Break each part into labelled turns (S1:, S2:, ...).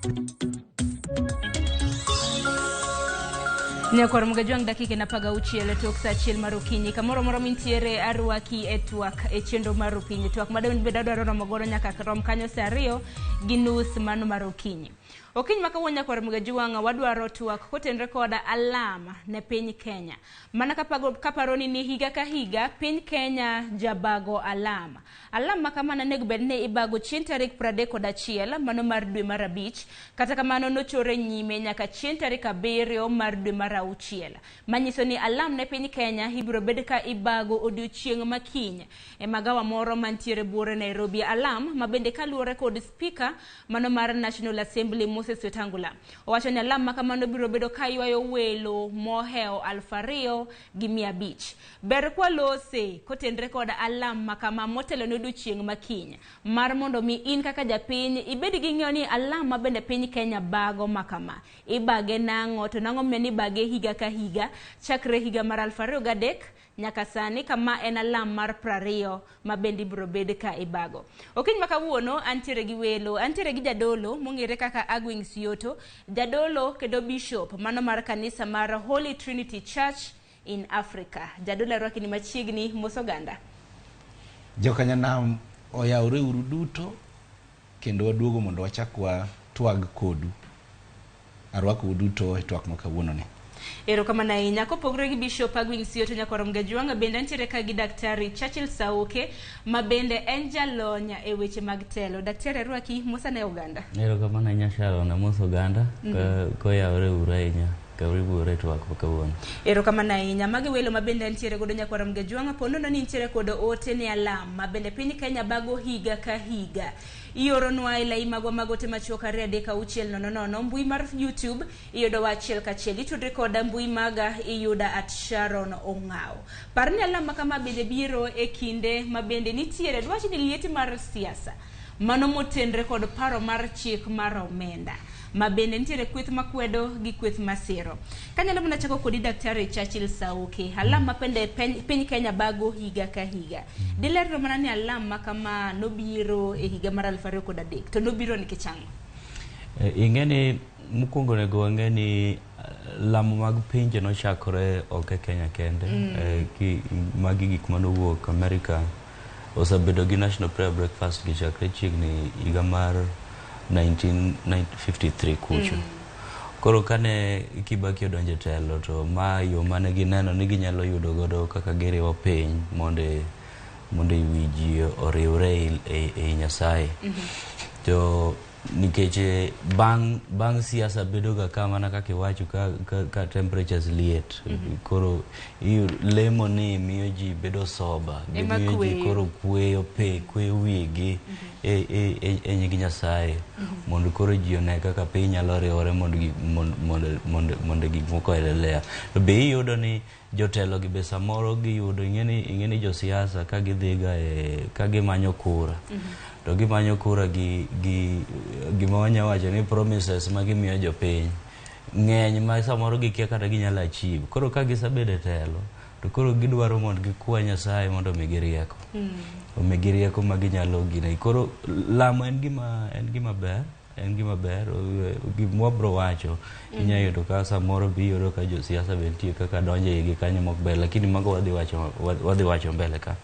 S1: Nyakwar Mugajwang' dakika en 16 tok sa 1 mar okinyi. Kamoro moro mintiere arwaki e twak e chenro mar okinyi. Twak ma bende adwaro romo godo nyaka rom kanyo sa 2:30 mano mar okinyi. Okinyi ma kawuono nyakwar Mugajwang' wadwaro twak kotenre koda alam ne piny Kenya. Mana kaparoni ni higa ka higa piny Kenya jabago alam. Alam ma kamano onego bed ni ibago chieng' tarik 31 mano mar dwe mar 5, kata kamano nochore nyime nyaka chieng' tarik 7 mar dwe mar 6. Manyiso ni alam ne piny Kenya ibiro bed ka ibago odiochieng' ma kiny e magawa moro mantiere buore Nairobi. Alam ma bende kaluwore kod spika mano mar National Assembly Moses Wetangula owacho ni alam ma kamano biro bedo ka ywayo welo mohewo 2500. Ber kwalose kotenre kod alam ma kama motelo ne odiochieng' ma kiny mar mondo mi in kaka japiny ibed gi ng'eyo ni alam ma bende piny Kenya bago ma kama ibage nang'o to nang'o omiyo nibage higa ka higa chakre higa mar 2003 nyaka sani kama en alam mar 20 ma bende ibiro bed ka ibago. Okinyi ma kawuono antiere gi welo, antiere gi jadolo mong'ere kaka Agwing Sioto, jadolo kendo bishop mano mar kanisa mar Holy Trinity Church in Africa. Jadolo arwaki ni machiegni, mos oganda.
S2: Jokanyanam oyawre uru duto kendo waduogo mondo wachak watwag kodu. Arwakou duto e twak ma kawuono ni.
S1: Erokamano ahinya. Kopogore gi Bishop Agwing Sioto nyakwar Mgajwang', bende antiere ka gi Daktari Churchill Saoke ma bende en jalony e weche mag telo. Daktari arwaki, mos ane oganda.
S3: Erokamano ahinya Sharon, amos oganda koyawre uru ahinya. Karibu e twak ma kawuono.
S1: Erokamano ahinya. Magi welo ma bende antiere godo nyakwar Mgajwang', po nono ni nitiere kod ote ne alam ma bende piny Kenya bago higa ka higa. Ioronwa e lai magwa mag ote machuok 2 3 6 0 0. Mbui mar YouTube iyudowa achiel kachiel. Itudri koda mbui maga iyuda at Sharon Ong'aw. Par ni alam ma kama bende biro e kinde ma bende nitiere dwach ni liet mar siasa. Mano motenre kod paro mar chik mar omenda ma bende nitiere kweth makwedo gi kweth masiro. Kanyalo mana chako kodi Daktari Churchill Saoke, alam ma bende piny Kenya bago higa ka higa. Dilerno mana ni alam ma kama nobiro e higa mar 2003 to nobiro nikech ang'o?
S3: Ing'e ni mokwongo onego wang'e ni lamo mag pinje nochakore ok e Kenya kende. Magi gik manowuok America osebedo gi National Prayer Breakfast gi chakre chiegni higa mar 1953 kucho. Koro kane Kibaki odonjo e telo to ma yo mane gineno ni ginyalo yudo godo kaka giriwo piny mondo wi ji oriwre ei Nyasaye. To nikech bang' siasa bedo ga ka mana kaka iwacho ka temperatures liet. Koro lemo ni miyo ji bedo sober, miyo ji koro kweyo pe, kweyo wigi e nying Nyasaye mondo koro ji one kaka piny nyalo riwore mondo gik moko endelea. To be iyudo ni jotelo gi be samoro giyudo ing'e ni josiasa ka gidhiga ka gimanyo kura to gimanyo kura gi gima wanya wacho ni promises ma gimiyo jopiny ng'eny ma samoro gikia kata ginyalo achieve. Koro ka gisebedo e telo to koro gidwaro mondo gikwa Nyasaye mondo omigi rieko. Omigi rieko ma ginyalo gine. Koro lamo en gima ber. En gima ber, gima wabro wacho inya yudo ka samoro be iyudo ka josiasa be nitie kaka donjo e igi kanyo mok ber, lakini mago wadhi wacho mbele ka.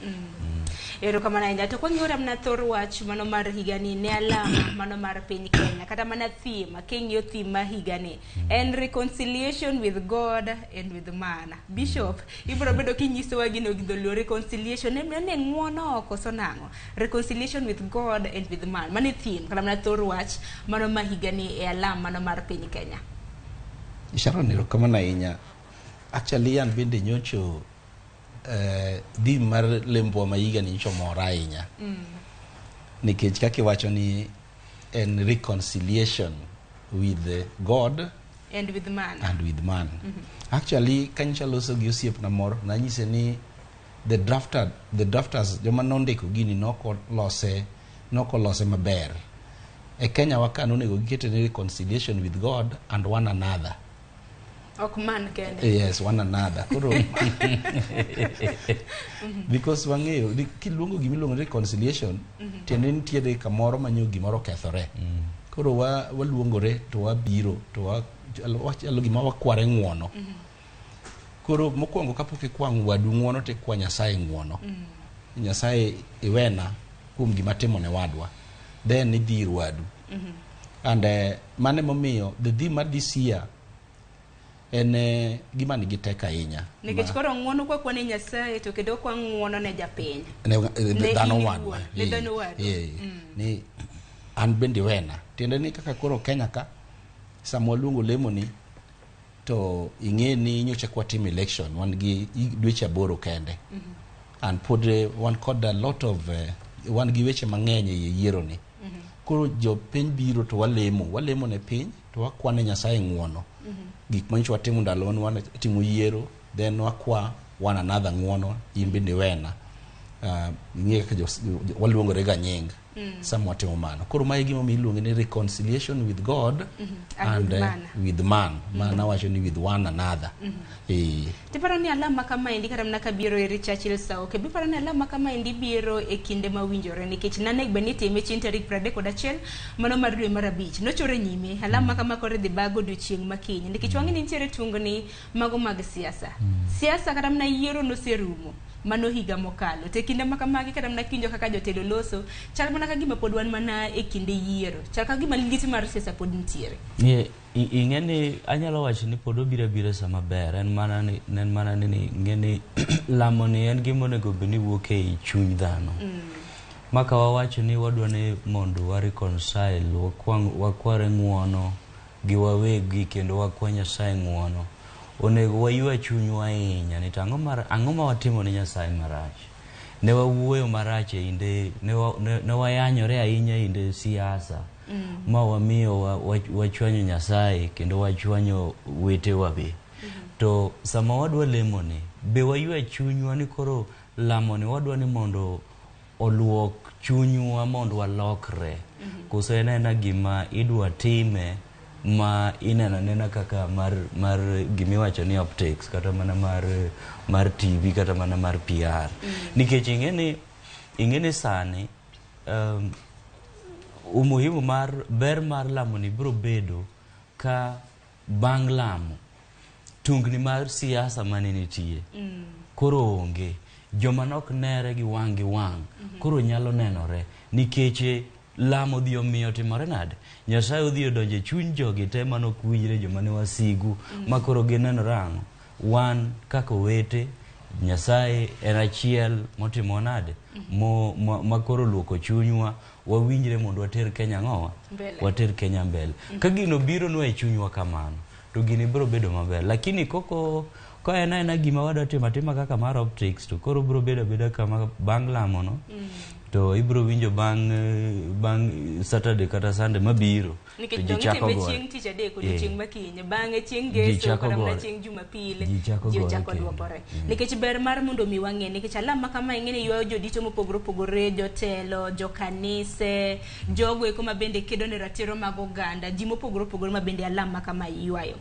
S1: Erokamano ahinya. To kwang'iyo mana thor wach mano mar higani ne alam mano mar piny Kenya, kata mana theme, king'iyo theme ma higani en reconciliation with God and with man. Bishop, ibiro bedo kinyisowa gino gi dholuo. Reconciliation en ne ng'uono koso nang'o? Reconciliation with God and with man. Mano e theme kata mana thor wach mano ma higani e alam mano mar piny Kenya.
S2: Sharon, erokamano ahinya. Actually an bende nyocho theme mar lembwa ma higani nyocho mora ahinya. Nikech kaka iwacho ni en reconciliation with God
S1: and with man.
S2: And with man. Actually, kanyocha loso gi osiepna moro, nanyise ni the drafters joma nondiko gini nokolose maber. E Kenya wa ka nonego gikete ni reconciliation with God and one another.
S1: Ok man kende.
S2: Yes, one another. Koro because wang'eyo kiluongo gima iluongo ni reconciliation, tiende ni nitiere kamoro ma nyo gimoro okethore. Koro waluongore to wabiro to wachalo gima wakware ng'uono. Koro mokwongo kapok ikwa wadu ng'uono to ikwa Nyasaye ng'uono. Nyasaye iwena kuom gima timo ne wadwa. Then idhi ir wadu. And mano emomiyo the theme mar this year en gima nigi tek ahinya.
S1: Nikech koro ng'uono kwa kwane Nyasaye to kendo kwa ng'uono ne japiny.
S2: Ne dhano wadwa.
S1: Ne dhano wadwa.
S2: Ni an bende iwena. Tiende ni kaka koro Kenya ka sama waluongo lemo ni to ing'e ni nyocha kwa timo election wan gi dweche 8 kende. And pod wan kod a lot of wan gi weche mang'eny e yiero ni. Koro jopiny biro to walemo ne piny to wakwane Nyasaye ng'uono. Gik manyocha watimo ndalo wan timo yiero, then wakwa one another ng'uono, in bende iwena. Ing'e kaka waluongore ga nying sama watimo mano. Koro mae gimomiyo iluonge ni reconciliation with God
S1: and
S2: with man. Mana wacho ni with one another.
S1: Tiparo ni alama kama endi kata mana kabiro e Churchill Saoke, biparo ni alama kama endi biro e kinde mawinjore nikech nanego bed ni itime chieng' tarik 31 mano mar dwe mar 5 nochore nyime alama kama koro idhi bago odiochieng' makiny nikech wang'e ni nitiere tungni mago mag siasa. Siasa kata mana yiero noserumo mano higa mokalo. To e kinde ma kamagi kata mana kinjo kaka jotelo loso, chal mana ka gima pod wan mana e kinde yiero. Chal ka gima liet mar siasa pod nitiere.
S3: Ing'e ni anyalo wacho ni pod obiro abira sama ber. En mana ni ing'e ni lamo ni en gima onego bed ni wuok ei chuny dhano. Ma ka wawacho ni wadwa ni mondo wa reconcile, wakware ng'uono gi wawegi kendo wakwa Nyasaye ng'uono. Onego waywa chunywa ahinya ni to ang'o ma watimo ne Nyasaye marach. Ne wawuoyo marach e inde, ne wayanyore ahinya e inde siasa. Ma wamiyo wachwanyo Nyasaye kendo wachwanyo wetewa be. To sama wadwa lemo ni, be waywa chunywa ni koro lamo ni wadwa ni mondo oluok chunywa mondo walokre. Koso en aena gima idwa time ma ineno anena kaka mar gimiwacho ni optics kata mana mar TV kata mana mar PR. Nikech ing'e ni sani umuhimu mar ber mar lamo ni biro bedo ka bang' lamo tungni mar siasa mane nitie koro onge. Joma nok nere gi wang' gi wang' koro nyalo nenore nikech lamo dhi omiyo timore nade. Nyasaye odhi odonjo e chuny jogi te manok winjre joma ne wasigu ma koro ginenore ang'o. Wan kaka owete Nyasaye en achiel motimo nade ma koro luoko chunywa wawinjre mondo water Kenya ang'owa water Kenya mbele. Ka gino biro nwa e chunywa kamano to gini biro bedo maber. Lakini koko ka en aena gima wadwa timo atima kaka mar optics to koro biro bedo abeda kama bang' lamo no to ibiro winjo bang' Saturday kata Sunday mabiro.
S1: Nikech dong' itime chieng' tich adek odiochieng' makiny, bang'e chieng' ngeso kata mana chieng' Jumapil ji ochako duokore. Nikech ber mar mondo mi wang'e, nikech alama kama ing'e ni ywayo jodito mopogore opogore, jotelo, jokanise, jogo eko ma bende kedo ne ratiro mag oganda, ji mopogore opogore ma bende alama kama ywayo.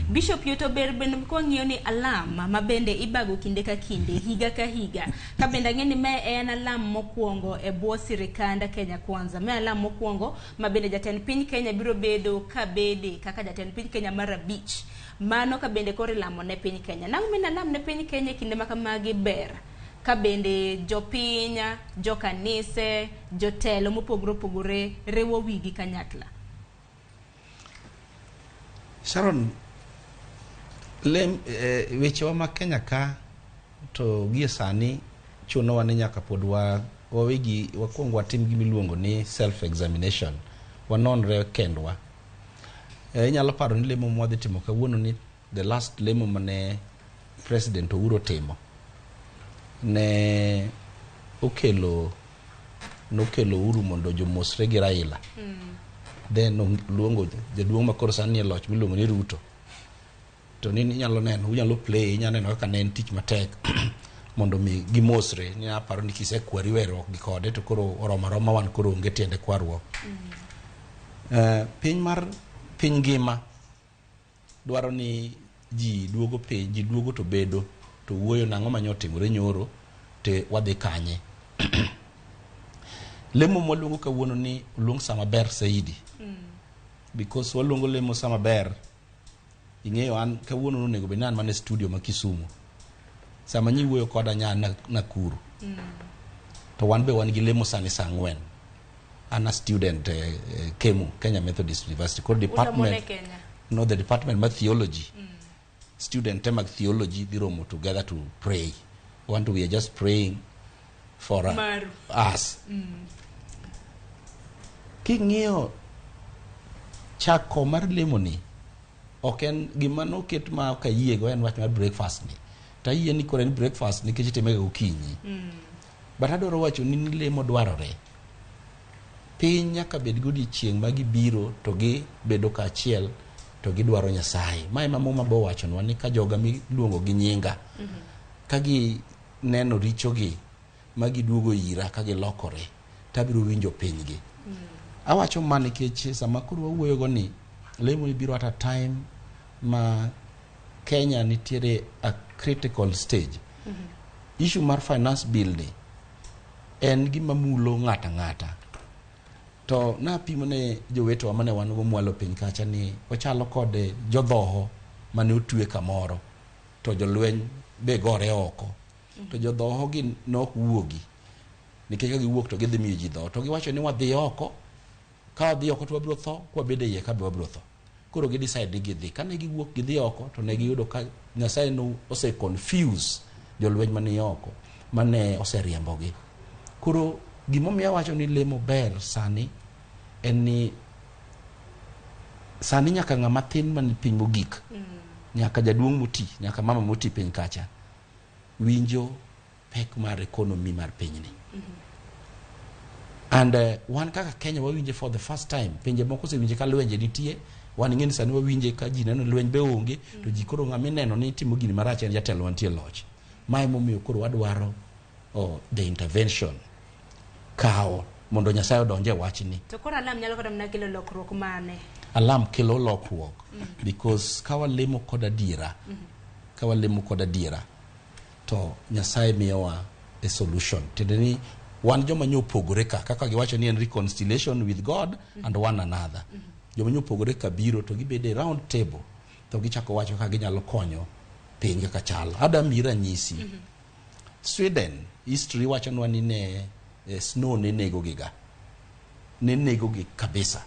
S1: Bishop Yuto, ber bende kwang'iyo ni alama ma bende ibago kinde ka kinde, higa ka higa, ka bende ang'e ni mae en alam mokwongo e bwo sirikand Kenya Kwanza, mae alam mokwongo ma bende jatend piny Kenya biro bedo ka bede kaka jatend piny Kenya mar 5. Mano ka bende koro ilamo ne piny Kenya. Nang'o min alam ne piny Kenya e kinde ma kamagi ber ka bende jopiny, jokanise, jotelo mopogore opogore riwo wigi kanyakla?
S2: Sharon, wechewa ma Kenya ka to gie sani chunowa ni nyaka pod wawegi wakwong watim gima iluongo ni self examination. Wanonre kendwa. Inyalo paro ni lemo mwadhi timo kawuono ni the last lemo mane President Uhuru timo ne nokelo Uhuru mondo jomosre gi Raila. Then oluongo jaduong' ma koro sani nie loch miluongo ni Ruto. To ni inyalo neno, unyalo play, inyalo neno kaka ne en tich matek mondo mi gimosre. Ni aparo ni kisekwari weruok gi kode to koro oromo aroma wan koro onge tiende kwaruok. Piny mar piny ngima dwaro ni ji duogo piny, ji duogo to bedo to wuoyo nang'o mane otimore nyoro te wadhi kanye. Lemo mwaluongo kawuono ni oluong sama ber saidi. Because waluongo lemo sama ber. Ing'eyo an kawuono nonego bed ni an mana e studio ma Kisumu. Sama nyiwuoyo koda nya Nakuru. To wan be wan gi lemo sani saa 4. An a student KEMU, Kenya Methodist University. Koro department,
S1: Kenya.
S2: No, the department mar theology. Student te mag theology dhi romo together to pray. Want we are just praying for
S1: Maru.
S2: us. King'iyo chako mar lemo ni ok en gima noket ma ok ayiego en wach mar breakfast ni. To ayie ni koro en breakfast nikech itime ga gokinyi. But adwaro wacho ni lemo dwarore. Piny nyaka bed godiechieng' ma gibiro to gibedo kaachiel to gidwaro Nyasaye. Ma ema Muma bo wachonwa ni ka joga miluongo gi nyinga ka gineno richogi ma giduogo ira ka gilokore to abiro winjo pinygi. Awacho ma nikech sama koro wawuoyo go ni lemo ni biro at a time ma Kenya nitiere a critical stage. Issue mar finance bill ni en gima mulo ng'ata ng'ata. To napimo ne jowetewa mane wan go mwalo piny kacha ni ochalo kod jodhoho mane otwe kamoro to jolweny be gore oko. To jodhoho gi nok wuogi nikech ka giwuok to gidhi miyo ji dhoho. To giwacho ni wadhi oko, ka wadhi oko to wabiro tho, kwabedo e iye ka be wabiro tho. Koro gi decide ni gidhi. Kane giwuok gidhi oko to ne giyudo ka Nyasaye no ose confuse jolweny mane oko mane oseriembogi. Koro gimomiyo awacho ni lemo ber sani en ni sani nyaka ng'ama thin man piny mogik, nyaka jaduong' moti, nyaka mama moti piny kacha winjo pek mar economy mar pinyni. And wan kaka Kenya wawinje for the first time. Pinje moko osewinje ka lwenje nitie, wan ing'e ni sani wawinje ka ji neno lweny be onge, to ji koro ng'ama ineno ni timo gini marach en jatelo mantie e loch. Ma emomiyo koro wadwaro the intervention kawo mondo Nyasaye odonje e wachni.
S1: To koro alam nyalo kata mana kelo lokruok mane?
S2: Alam kelo lokruok because ka walemo kod adiera, ka walemo kod adiera to Nyasaye miyowa a solution. Tiende ni wan joma nyo opogore ka kaka giwacho ni en reconciliation with God and one another. Joma nyo opogore ka biro to gibedo e round table to gichako wacho kaka ginyalo konyo piny kaka chal. Ada miyi ranyisi. Sweden history wachonwa ni ne snow ne nego giga. Ne nego gi kabisa.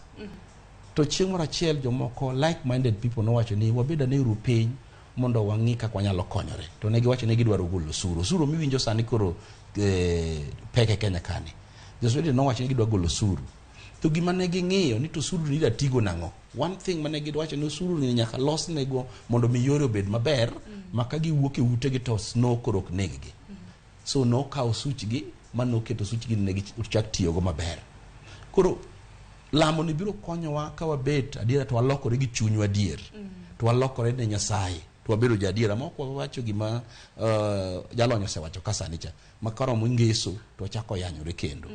S2: To chieng' moro achiel jomoko like minded people nowacho ni wabed ane uru piny mondo wang'i kaka wanyalo konyore. To ne giwacho ni gidwaro golo osuru. Osuru miwinjo sani koro pek e Kenya kani. Jo Sweden nowacho ni gidwa golo osuru. To gima ne ging'iyo ni to osuru ni idwa tigo nang'o. One thing mane giwacho ni osuru ni nyaka losnego mondo mi yore obed maber ma ka giwuok e utegi to snow koro ok neg gi. So nokawo osuchgi ma noketo osuchgi ne gichak tiyogo maber. Koro lamo ni biro konyowa ka wabet adiera to walokore gi chunywa adier. To walokore ne Nyasaye. To wabedo joadiera ma ok wawacho gima jalony osewacho ka sani cha. Ma karomo ngeso to wachako yanyore kendo.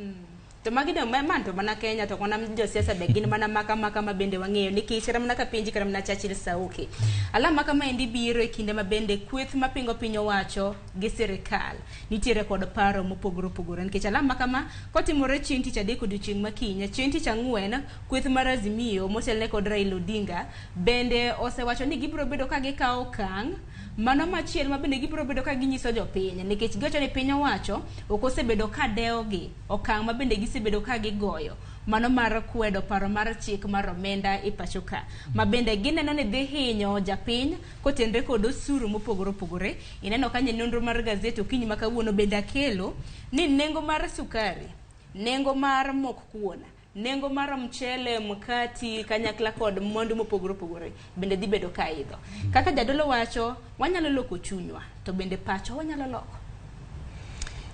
S1: To magi do man to mana Kenya to kona josiasa be gin mana maka maka ma bende wang'eyo nikech kata mana ka penji kata mana Churchill Sauki. Alam maka maendi biro e kinde ma bende kweth mapingo piny owacho gi sirikal nitiere kod paro mopogore opogore nikech alam maka ma kotimore chieng' tich adek odiochieng' makiny chieng' tich ang'wen kweth mar Azimio motelne kod Raila Odinga bende osewacho ni gibiro bedo ka gikawo okang' mano machielo ma bende gibiro bedo ka ginyiso jopiny nikech giwacho ni piny owacho ok osebedo ka dewogi okang' ma bende gisebedo ka gigoyo mano mar kwedo paro mar chik mar omenda e pacho ka ma bende gineno ni dhi hinyo japiny kotenre kod osuru mopogore opogore. Ineno kanyo e nonro mar gazet okinyi ma kawuono bende akelo ni nengo mar sukari, nengo mar mok kuon, nengo mar mchele, mkati kanyakla kod mwandu mopogore opogore bende dhi bedo ka idho. Kaka jadolo wacho, wanyalo loko chunywa to bende pachwa wanyalo loko.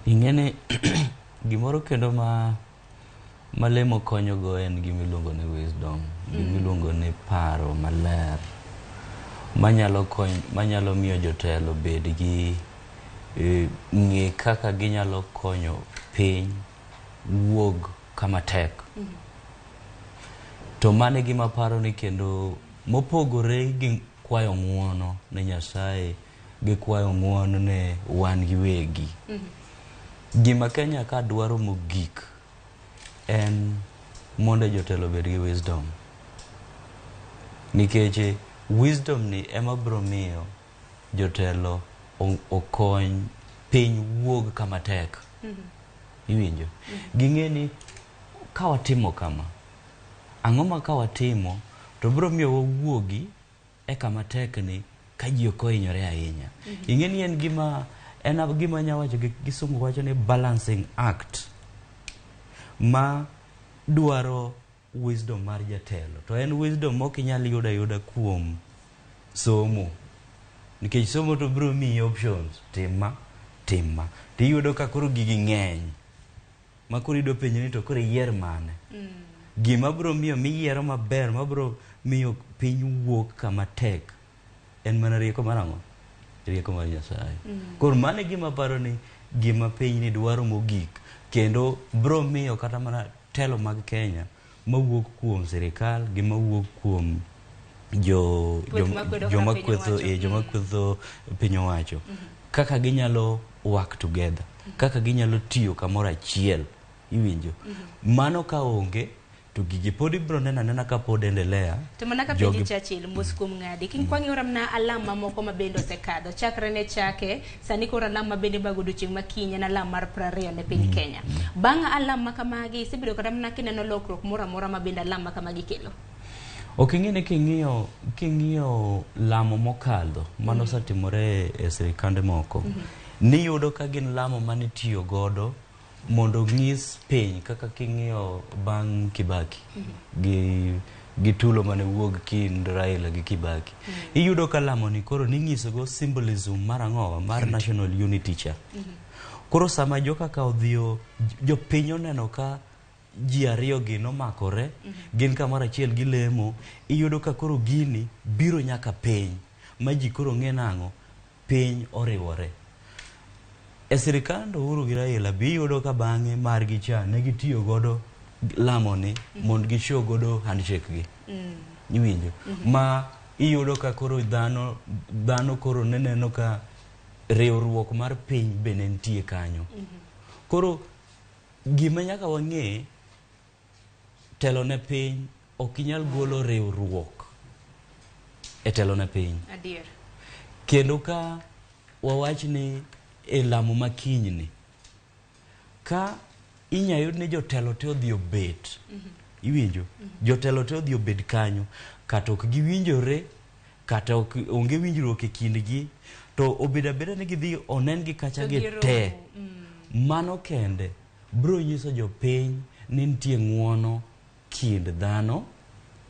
S3: Ing'eni gimoro kendo ma lemo konyogo en gima iluongo ni wisdom, gima iluongo ni paro maler manyalo miyo jotelo bed gi ng'e kaka ginyalo konyo piny wuog kama tek. To mano e gima aparo ni kendo mopogore gi kwayo ng'uono ne Nyasaye gi kwayo ng'uono ne wan giwegi. Gima Kenya ka dwaro mogik en mondo jotelo obed gi wisdom. Nikech wisdom ni ema biro miyo jotelo okony piny wuog kama tek. Iwinjo? Ging'e ni ka watimo kama, ang'o ma ka watimo to biro miyo wawuogi e kama tek ni ka ji ok ohinyore ahinya. Ing'e ni en gima en gima anya wacho gi kisungu wacho ni balancing act ma dwaro wisdom mar jatelo. To en wisdom mok inyal yudo ayuda kuom somo. Nikech somo to biro miyi options, tim ma, tim ma. Tiyudo ka koro gigi ng'eny. Ma koro idwa penjo ni to koro iyier mane. Gima biro miyo miyiero maber, ma biro miyo piny wuok kama tek, en mana rieko mar ang'o? Rieko mar Nyasaye. Koro mano e gima aparo ni gima piny ni dwaro mogik. Kendo biro miyo kata mana telo mag Kenya mawuok kuom sirikal gi mawuok kuom joma kwetho joma kwetho piny owacho kaka ginyalo work together, kaka ginyalo tiyo kamoro achiel. Iwinjo? Mano ka onge to gigi pod ibiro neno anena ka pod endelea.
S1: To mana ka penji Churchill mos kuom ng'adi. Kiny kwang'iyo ramna alam mamoko ma bende osekadho. Chakre ne chake, sani koro alam ma bende bago odiochieng' ma kiny en alam mar 20 ne piny Kenya. Bang' alam ma kamagi, isebedo kata mana kineno lokruok moro amora ma bende alam ma kamagi kelo?
S3: Ok ing'e ni king'iyo lamo mokadho mano osetimore e sirikande moko, niyudo ka gin lamo manitiyo godo mondo onyis piny kaka king'iyo bang' Kibaki gi tulo mane wuog kind Raila gi Kibaki. Iyudo ka lamo ni koro ninyiso go symbolism mar ang'owa mar national unity cha. Koro sama joka ka odhiyo jopiny oneno ka ji ariyo gi nomakore gin kamoro achiel gilemo, iyudo ka koro gini biro nyaka piny ma ji koro ng'e nang'o piny oriwore. E sirikand Uhuru gi Raila be iyudo ka bang'e margi cha ne gitiyo godo lamo ni mondo gishow godo handshake gi. Iwinjo? Ma iyudo ka koro dhano koro ne neno ka riwruok mar piny be ne nitie kanyo. Koro gima nyaka wang'e, telo ne piny ok inyal golo riwruok e telo ne piny.
S1: Adier.
S3: Kendo ka wawach ni e lamo ma kiny ni, ka inya yud ni jotelo te odhi obet, iwinjo? Jotelo te odhi obet kanyo, kata ok giwinjore, kata ok onge winjruok e kindgi, to obedo abeda ni gidhi onen gi kacha gi te. Mano kende biro nyiso jopiny ni nitie ng'uono kind dhano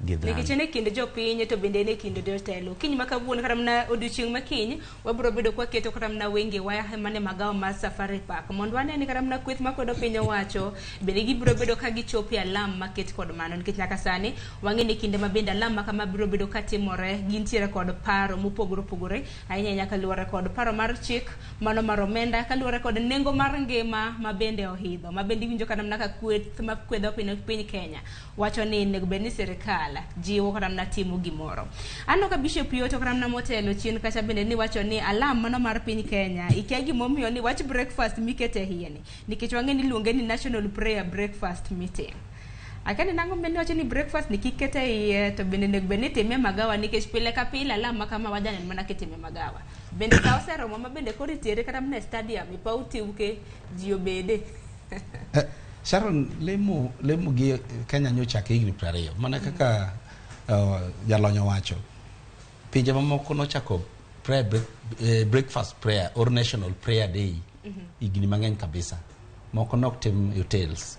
S3: gi dhano.
S1: Nikech en e kind jopiny to bende en e kind jotelo. Kiny ma kawuono kata mana odiochieng' ma kiny wabiro bedo kwaketo kata mana wengewa mane magawa mar Safari Park mondo wane ni kata mana kweth makwedo piny owacho bende gibiro bedo ka gichopo e alam maket kod mano, nikech nyaka sani wang'e ni kinde ma bende alam ma kama biro bedo katimore gintiere kod paro mopogore opogore ahinya ahinya kaluwore kod paro mar chik mano mar omenda, kaluwore kod nengo mar ngima ma bende oidho, ma bende iwinjo kata mana ka kweth makwedo piny Kenya wacho ni onego bed ni sirikal jiwo kata mana timo gimoro. Aneno ka Bishop Yoto kata mana motelo chien kacha bende ni wacho ni alam mano mar piny Kenya ikia gimomiyo ni wach breakfast mikete iye ni, nikech wang'e ni iluonge ni National Prayer Breakfast Meeting. Akia ni nang'o mane wacho ni breakfast ni kik kete iye to bende onego bed ni itime e magawa, nikech pile ka pile alam ma kama wajaneno mana kitime e magawa. Bende sa oseromo ma bende koro itere kata mana e stadium e paw tuke ji obede.
S2: Sharon, lemo gi Kenya nyochake higni 20 mana kaka jalony owacho. Pinje mamoko nochako prayer breakfast prayer or national prayer day higni mang'eny kabisa. Moko nok tim hotels,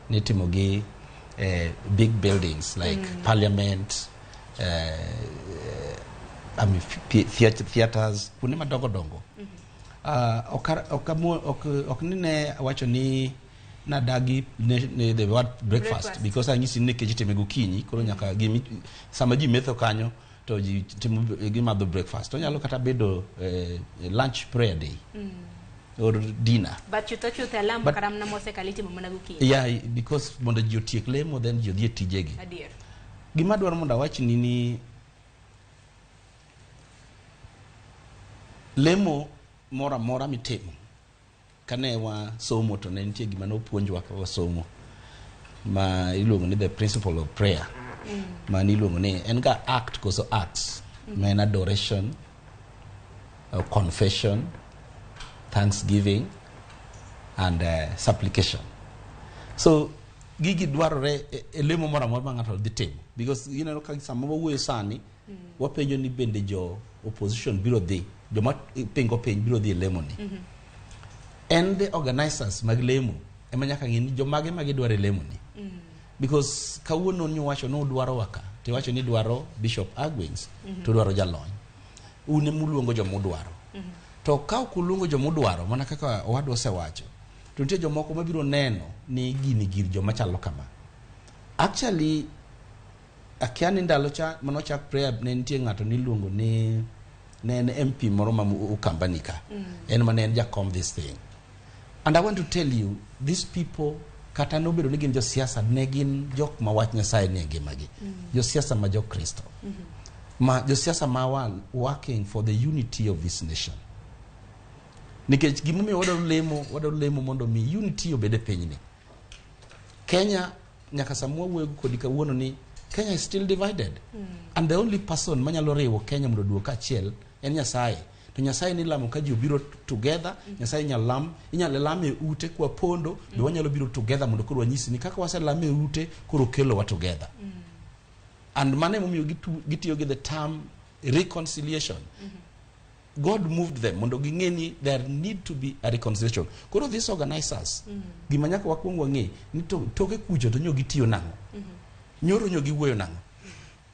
S2: nitimo gi big buildings like parliament, I mean, theaters, kuonde madongo dongo. Ok ni ne wacho ni nadagi ne the word breakfast,
S1: Breakfast.
S2: because anyisi ni nikech itime gokinyi koro nyaka gimi sama ji metho kanyo to ji timo gimadho breakfast. Onyalo kata bedo lunch prayer day or dinner.
S1: But chutho chutho alam kata mana mosekalo itimo mana gokinyi.
S2: Yeah, because mondo ji otiek lemo then ji odhi e tijegi.
S1: Adier.
S2: Gima dwaro mondo awachni ni lemo moro amora mitimo, kane wasomo to ne nitie gima nopuonjwa ka wasomo ma iluongo ni the principle of prayer. Ma niluongo ni en ga act koso acts ma en adoration, confession, thanksgiving and supplication. So gigi dwarore e lemo moro amora ma ng'ato dhi timo, because ineno ka sama wawuoyo sani, wapenjo ni bende jo opposition biro dhi, joma pingo piny biro dhi e lemo ni. En the organizers mag lemo ema nyaka ng'e ni jomage ma gidwaro e lemo ni, because kawuono nyowacho ni udwaro waka tiwacho ni idwaro Bishop Agwins to udwaro jalony, un emuluongo jomudwaro. To ka ok uluongo jomudwaro, mana kaka owadwa osewacho, to nitie jomoko mabiro neno ni gini gir joma chalo kama. Actually, akia ni ndalo cha manochak prayer ne nitie ng'ato niluongo ni ne en MP moro ma Ukambani ka, en mane en jakom this thing. And I want to tell you, these people, kata nobedo ni gin josiasa, ne gin jok ma wach Nyasaye nie ngimagi, josiasa ma jokristo, ma josiasa ma wa working for the unity of this nation, nikech gimomiyo wadwaro lemo, wadwaro lemo mondo mi unity obed e pinyni Kenya. Nyaka sama wawuoyo kodi kawuono ni Kenya is still divided, and the only person manyalo riwo Kenya mondo oduog kaachiel en Nyasaye. To Nyasaye ni lamo ka ji obiro together. Nyasaye inyalo lam, inyalo lam e ute kwa pondo be wanyalo biro together mondo koro wanyisi ni kaka waselam e ute koro kelowa together. And mano emomiyo gitiyo gi the term reconciliation. God moved them mondo ging'e ni there need to be a reconciliation. Koro these organizers, gima nyaka wakwong wang'e ni to toke kucho to nyo gitiyo nang'o, nyoro nyo giwuoyo nang'o,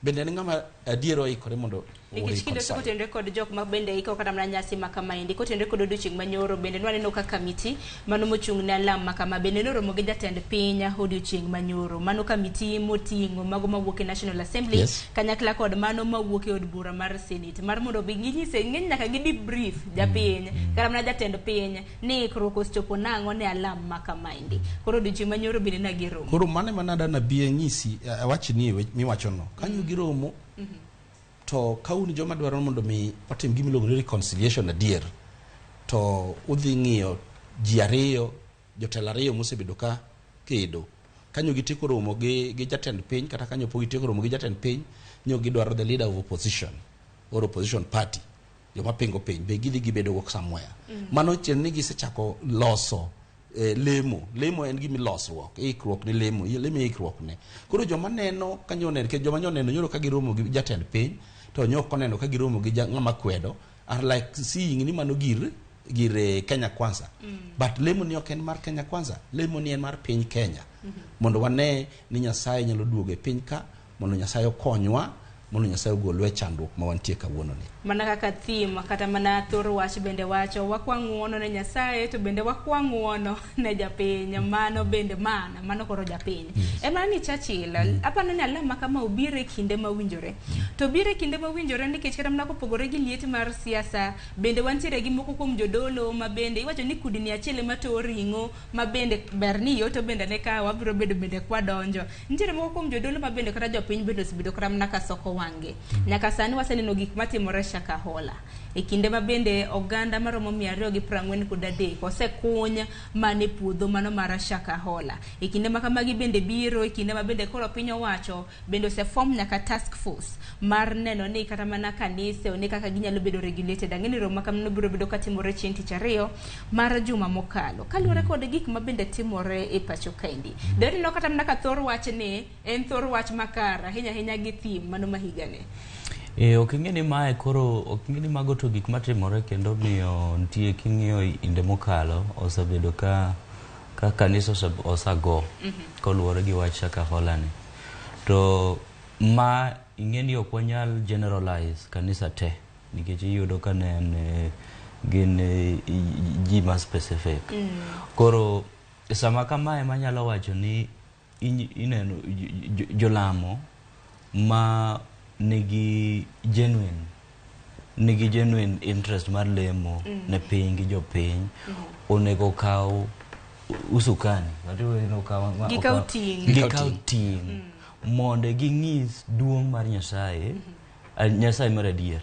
S2: bende en ng'ama adier oikore mondo
S1: Nikech kiloso
S2: reconcile.
S1: Kotenore kod jok ma bende iko kata mana nyasi ma kamaendi, kotenore kod odiochieng' manyoro, bende nwaneno ka kamiti mano mochung' ne alam ma kama bende noromo gi jatend piny odiochieng' manyoro. Mano kamiti moting'o mago mawuok e National Assembly kanyakla kod mano mawuok e od bura mar Senate, mar mondo bi ginyise ng'eny nyaka gi debrief japiny kata mana jatend piny ni ikruok osechopo nang'o ne alam ma kamaendi. Koro odiochieng' manyoro bende ne giromo.
S2: Koro mano ema nada nabi nyisi, awachni e miwachono kanyo giromo. To ka un joma dwaro mondo mi otim gima iluongo ni reconciliation adier, to udhi ng'iyo ji ariyo, jotelo ariyo mosebedo ka kedo kanyo, gitieko romo gi jatend piny, kata kanyo pok gitieko romo gi jatend piny, nyo gidwaro the leader of opposition or opposition party, joma pingo piny be gidhi gibedo go somewhere. Mano chien ni gisechako loso lemo. Lemo en gima ilosruok, ikruok ne lemo, lemo ikruok ne. Koro joma neno kanyo neno, nikech joma nyo neno nyoro ka giromo gi jatend piny, to nyo ok oneno ka giromo gi ng'ama kwedo, are like seeing ni mano gir Kenya Kwanza. But lemo ni ok en mar Kenya Kwanza, lemo ni en mar piny Kenya, mondo wane ni Nyasaye nyalo duogo e piny ka, mondo Nyasaye okonywa, mondo Nyasaye ogolwa e chandruok ma wantie kawuono ni.
S1: Mana kaka theme kata mana thor wach bende wacho, wakwa ng'uono ne Nyasaye to bende wakwa ng'uono ne japiny. Mano bende mana mano koro japiny ema ni Churchill. Apano ni alam ma kama obiro e kinde mowinjore, to obiro e kinde mowinjore nikech kata mana kopogore gi liet mar siasa, bende wantiere gi moko kuom jodolo ma bende iwacho ni kudni achiel ema towo ring'o, ma bende ber ni yoto bende ne ka wabiro bedo bende kwadonjo. Nitiere moko kuom jodolo ma bende kata jopiny bende osebedo kata mana ka soko wang'gi. Nyaka sani waseneno gik matimore Shakahola e kinde ma bende oganda maromo 243 osekuny mana e puodho mano mar Shakahola. E kinde ma kamagi bende biro e kinde ma bende koro piny owacho bende oseform nyaka task force mar neno ni kata mana kanise one kaka ginyalo bedo regulated. Ang'e ni romo ma kamano biro bedo katimore chieng' tich ariyo mar juma mokalo, kaluwore kod gik ma bende timore e pacho kaendi. Doneno kata mana ka thor wach ni en thor wach makar ahinya ahinya gi theme mano ma higani.
S3: E, ok ing'e ni mae koro ok ing'e ni mago to gik matimore kendo miyo nitie king'iyo inde mokalo osebedo ka kanisa osago koluwore gi wach Shakahola ni. To ma ing'e ni ok wanyal generalize kanisa te, nikech iyudo ka ne en gin ji ma specific. Koro sama kamae manyalo wacho ni ineno jolamo ma nigi genuine interest mar lemo ne piny gi jopiny onego okaw usukani.
S1: Gikaw ting'.
S3: Gikaw ting' mondo ging'is duong' mar Nyasaye, Nyasaye mar adier,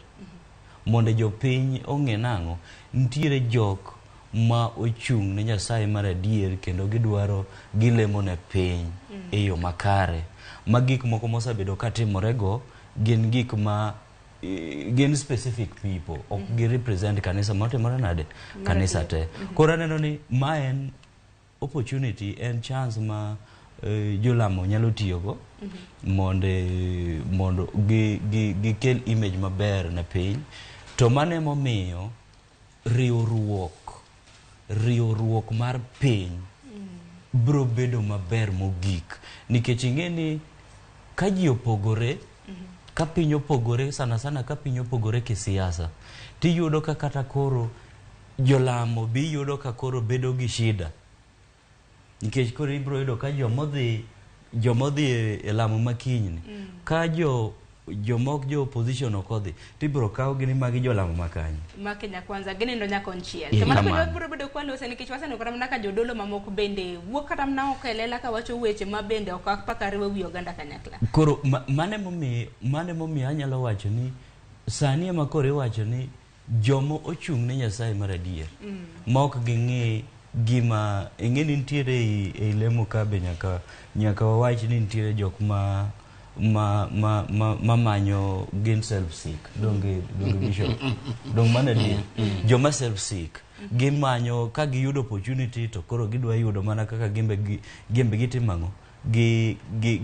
S3: mondo jopiny ong'e nang'o nitiere jok ma ochung' ne Nyasaye mar adier kendo gidwaro gilemo ne piny e yo makare. Ma gik moko mosebedo katimorego gin gik ma gin specific people, ok gi represent kanisa matimore nade, kanisa te. Koro aneno ni ma en opportunity, en chance ma jolamo nyalo tiyogo mondo gikel image maber ne piny. To mano emomiyo riwruok mar piny biro bedo maber mogik, nikech ing'e ni ka ji opogore, ka piny opogore, sana sana ka piny opogore kisiasa, tiyudo ka kata koro jolamo bi yudo ka koro bedo gi shida, nikech koro ibiro yudo ka jomodhi e lamo makinyni, ka jomok jo opposition ok odhi, tibiro kawgi ni magi jolamo makanye.
S1: Ma Kenya Kwanza ginindo nyaka konchiel.
S3: Eh,
S1: To mano bende
S3: kamano.
S1: wabiro bedo kwalose, nikech waseneno kata mana ka jodolo mamoko bende wuok kata mana oko e lela kawacho weche ma bende ok apaka riwo wi oganda kanyakla.
S3: Koro mano emomiyo anyalo wacho ni sani ema koro iwacho ni jomo ochung' ne Nyasaye mar adier ma ok ging'i gima ing'e ni nitiere ei lemo ka be nyaka wawach ni nitiere jok ma manyo gin self seek. Donge bishop, dong mano adier? Joma self seek gimanyo ka giyudo opportunity to koro gidwa yudo mana kaka gimbe gitimo ang'o,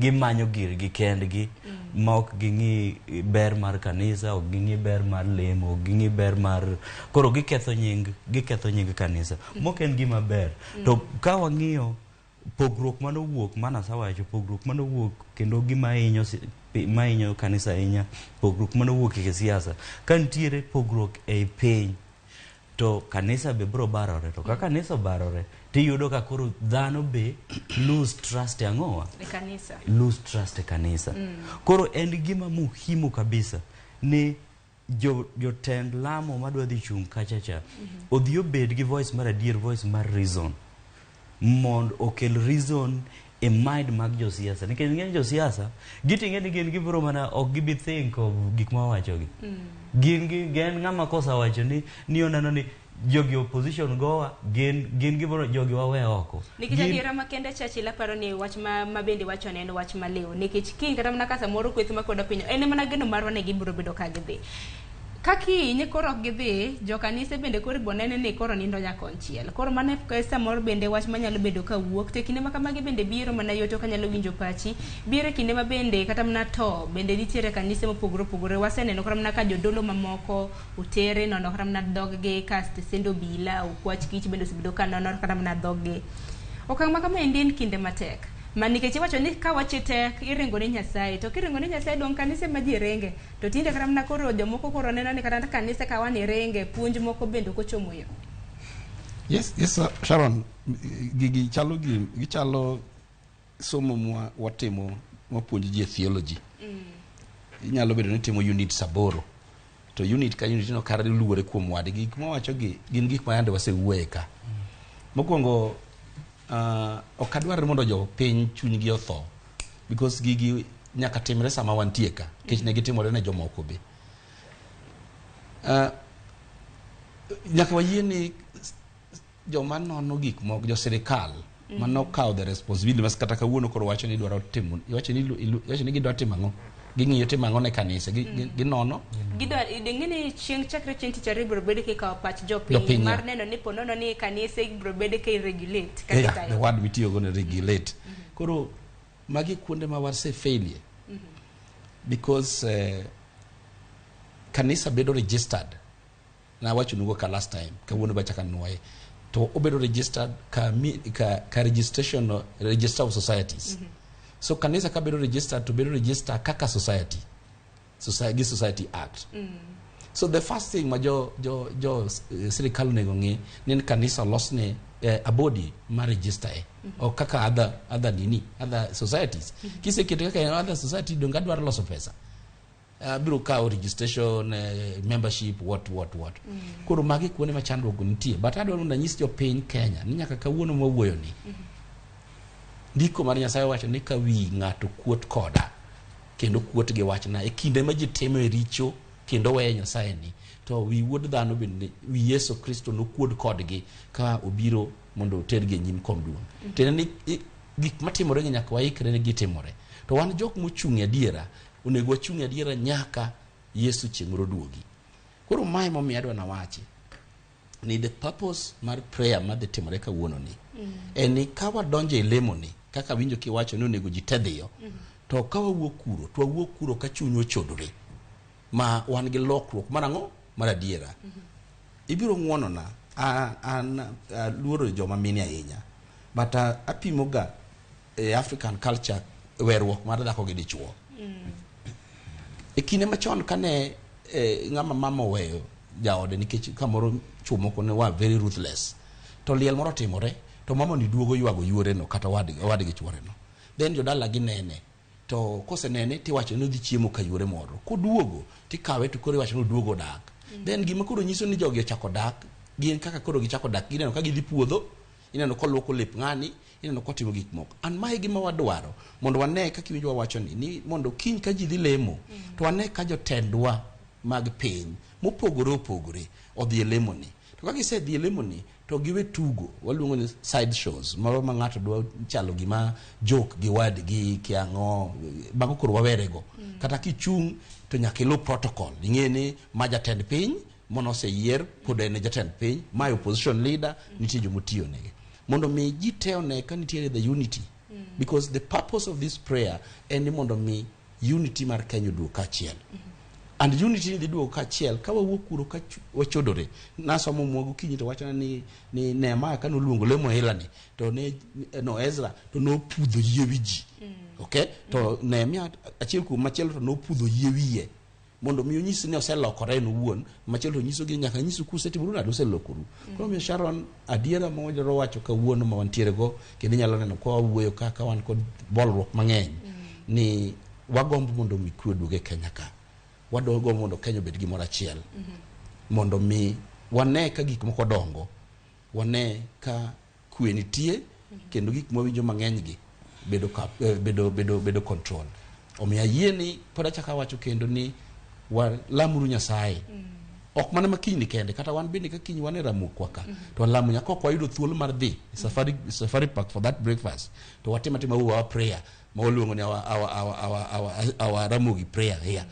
S3: gimanyo girgi kendgi ma ok ging'i ber mar kanisa, ok ging'i ber mar lemo, ok ging'i ber mar koro giketho nying kanisa mok en gima ber. To ka wang'iyo pogruok manowuok, mana asewacho pogruok manowuok kendo gima hinyo mahinyo kanisa ahinya, pogruok manowuok e siasa. Ka nitiere pogruok ei piny to kanisa be biro barore, to ka kanisa obarore tiyudo ka koro dhano be lose trust e ang'owa?
S1: E kanisa.
S3: Lose trust e kanisa. Koro en gima muhimu kabisa ni jotend lamo madwa dhi chung' kacha cha odhi obed gi voice mar adier, voice mar reason, mondo okel reason e mind mag josiasa, nikech ng'eny josiasa giting'e ni gin gibiro mana ok gibi think of gik ma wawachogi. Gin gi gen ng'ama kosa wacho ni oneno ni jogi opposition gowa, gin gibiro jogi wawe oko.
S1: Nikech adiera makende, Churchill, aparo ni wach ma bende wachone en wach maliw, nikech kiny kata mana ka samoro kweth makwedo piny en mana geno marwa ni gibiro bedo ka gidhi ka kiny koro ok gidhi, jokanise bende koro ibo nene ni koro nindo nyakonchiel. Koro mano e samoro bende wach manyalo bedo ka wuok to e kinde ma kamagi bende biro mana yot ok anyalo winjo pachi biro e kinde ma bende kata mana to bende nitiere kanise mopogore opogore. Waseneno kata mana ka jodolo mamoko otere nono kata mana dhog-gi ka stesend obila, okwach kich bende osebedo ka nono kata mana dhog-gi. Okang' ma kama endi en kinde matek ma nikech iwacho ni ka wache tek iringo ne Nyasaye, to kiringo ne Nyasaye dong kanise ma ji ringe to tinde kata mana koro jomoko koro neno ni kata kanise ka wani ringe puonj moko bende ok ochomo yo.
S2: Yes, Sharon, gigi chalo gi gichalo somo mwa watimo wapuonjo ji e theology. Inyalo bedo ni timo units 8 to unit ka unit no kar luwore kuom wadgi. Gik mawacho gi gin gik ma yande wasewuoye ka. Mokwongo, ok adwar ni mondo jopiny chunygi otho because gigi nyaka timre sama wantie ka, nikech ne gitimore ne jomoko be. Nyaka wayie ni joma nono gik moko, jo sirikal manokawo the responsibility mas kata kawuono koro wacho ni dwaro timo, iwacho ni gidwa timo ang'o, ging'iyo timo ang'o ne kanise, ginono.
S1: Gidwa ing'e ni chieng' chakre chieng' tich ariyo biro bedo kikawo pach jopiny
S2: Jopiny,
S1: mar
S2: yeah.
S1: neno ni ponono ni kanise biro bedo ka iregulate kaka
S2: Yeah, the
S1: itayo.
S2: word mitiyogo ni regulate. Koro magi kuonde ma wase failie because kanisa bedo registered, nawachonugo ka last time, kawuono bachaka nuoye, to obedo registered ka registration, register of societies. So kanisa ka bedo registered to bedo registered kaka society, society gi Society Act. So the first thing ma jo sirikal onego ng'i ni en kanisa olosne a body ma register e ok kaka other nini, other societies. Kisekete kaka other society, donge adwaro loso pesa, abiro kawo registration, membership, what what what. Koro magi kuonde ma chandruok nitie, but adwaro mondo anyis jopiny Kenya ni nyaka kawuono mwawuoyo ni ndiko mar Nyasaye wacho ni ka wi ng'ato kuot koda kendo kuot gi wachna e kinde ma ji timo e richo kendo weyo Nyasaye ni to wi wuod dhano bende, wi Yesu Kristo nokuod kodgi ka obiro mondo otergi e nyim kom duong'. Tiende ni gik matimore gi nyaka waikre ni gitimore. To wan jok mochung' e adiera, onego wachung' e adiera nyaka Yesu chieng' moro duogi. Koro mae momiyo adwa nawachi ni the purpose mar prayer madhi timore kawuono ni en ni ka wadonjo e lemo ni kaka winjo kiwacho ni onego ji te dhiyo, to ka wawuok kuro to wawuok kuro ka chunywa ochodore ma wan gi lokruok mar ang'o mar adiera. Ibiro ng'uonona, an aluoro joma mine ahinya, but apimo ga e African culture weruok mar dhako gi dichuo. E kinde machon kane ng'ama mama oweyo jaode nikech kamoro chuo moko ne wa very ruthless, to liel moro otimore to mama ni duogo ywago yuore no kata owadgi chuore no, then jodala ginene, to kosenene tiwacho ni odhi chiemo ka yuore moro, koduogo tikawe to koro iwacho ni oduogo dak. Then gima koro nyiso ni jogi ochako dak gin kaka koro gichako dak, gineno ka gidhi puodho, ineno koluoko lep ng'ani, ineno kotimo gik moko. An mae gima wadwaro mondo wane kaka iwinjo wawacho ni mondo kiny ka ji dhi lemo to wane ka jotendwa mag piny mopogore opogore odhi e lemo ni, to ka gisedhi e lemo ni to giwe tugo waluongo ni side shows moro ma ng'ato dwa chalo gima joke gi wadgi kiang'o, mago koro wawerego. Kata kichung' to nyaka iluw protocol, ing'e ni ma jatend piny mono oseyier pod en e jatend piny, ma opposition leader nitie jomotiyo negi mondo mi ji te one ka nitiere the unity, because the purpose of this prayer en ni mondo mi unity mar Kenya oduog kaachiel. And unity ni dhi duogo kaachiel ka wawuok kuro ka wachodore. Nasomo mwa gokinyi to wachona ni Nehemiah ka noluongo lemo hila ni to ne no Ezra to nopudho yie wi ji, okay, to Nehemia achiel kuom machielo to nopudho yie wiye mondo mi onyis ni oselokore en owuon. Machielo to nyisogi nyaka nyisu kusetimoru nade, uselokoru. Koro omiyo Sharon, adiera ma wadwaro wacho kawuono ma wantiere go kendo inyalo neno ka wawuoyo ka ka wan kod bolruok mang'eny ni wagombo mondo mi kwe oduog e Kenya ka, wadogombo mondo Kenya obed gimoro achiel, mondo mi wane ka gik moko dongo, wane ka kwe nitie kendo gik mwawinjo mang'eny gi bedo, ka, bedo control. Omiyo ayie ni pod achako awacho kendo ni walamuru Nyasaye, ok mana makinyni kende, kata wan bende ka kiny wan e ramokwa ka to walamo nyaka ok wayudo thuolo mar dhi e safari park for that breakfast, to watim atima our prayer ma waluongo ni our Ramogi prayer here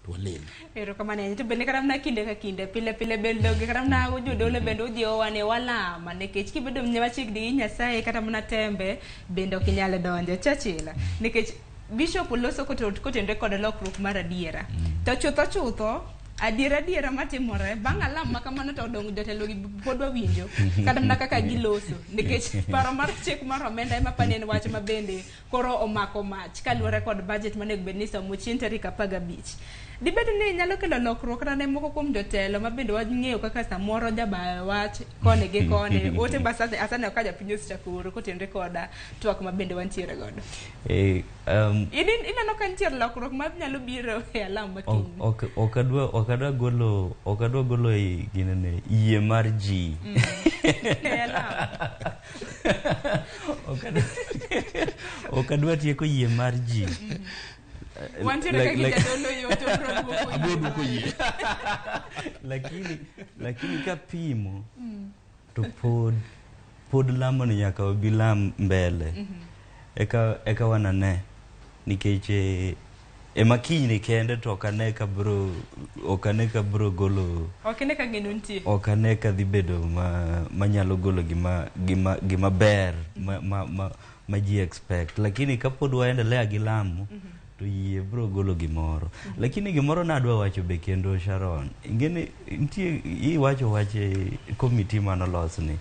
S2: to walem.
S1: Erokamano ahinya. To bende kata mana kinde ka kinde, pile pile bende onge kata mana jodolo bende ojiwowa ni walama, nikech kibedo machiegni gi Nyasaye kata mana tembe bende ok inyal donjo. Churchill, nikech Bishop loso kotenore kod lokruok mar adiera. To chutho chutho, adiera adiera matimore bang' alam ma kamano to odong' jotelo gi pod wawinjo kata mana kaka giloso, nikech paro mar chik mar omenda ema pani en wach ma bende koro omako mach kaluwore kod budget manego bed ni isomo chieng' tarik 15. Dibed ni nyalo kelo lokruok kata ne moko kuom jotelo ma bende wang'eyo kaka samoro jabayo wach koni gi koni ote ma asaneno ka japiny osechako oro kotenore koda twak ma bende wantiere godo. Ineno ka nitie lokruok ma nyalo biro e alam ma kiny?
S3: Ok adwa golo e ginene yie mar ji.
S1: E alam.
S3: Ok adwa tieko yie mar ji.
S1: Wantiere ka gi jadolo yo to biro duoko
S2: Abiro
S1: yie.
S2: Duoko yie.
S3: Lakini kapimo to pod lamo ni nyaka wabi lam mbele eka wanane nikech ema kinyni kende to ok ane ka bro golo.
S1: Ok ine ka geno nitie.
S3: Ok ane ka dhi bedo ma manyalo golo gima ber ma ji expect, lakini kapod waendelea gi lamo to yie bro golo gimoro. Lakini gimoro nadwa wacho be kendo, Sharon, ingeni nitie iwacho wach komiti manolosni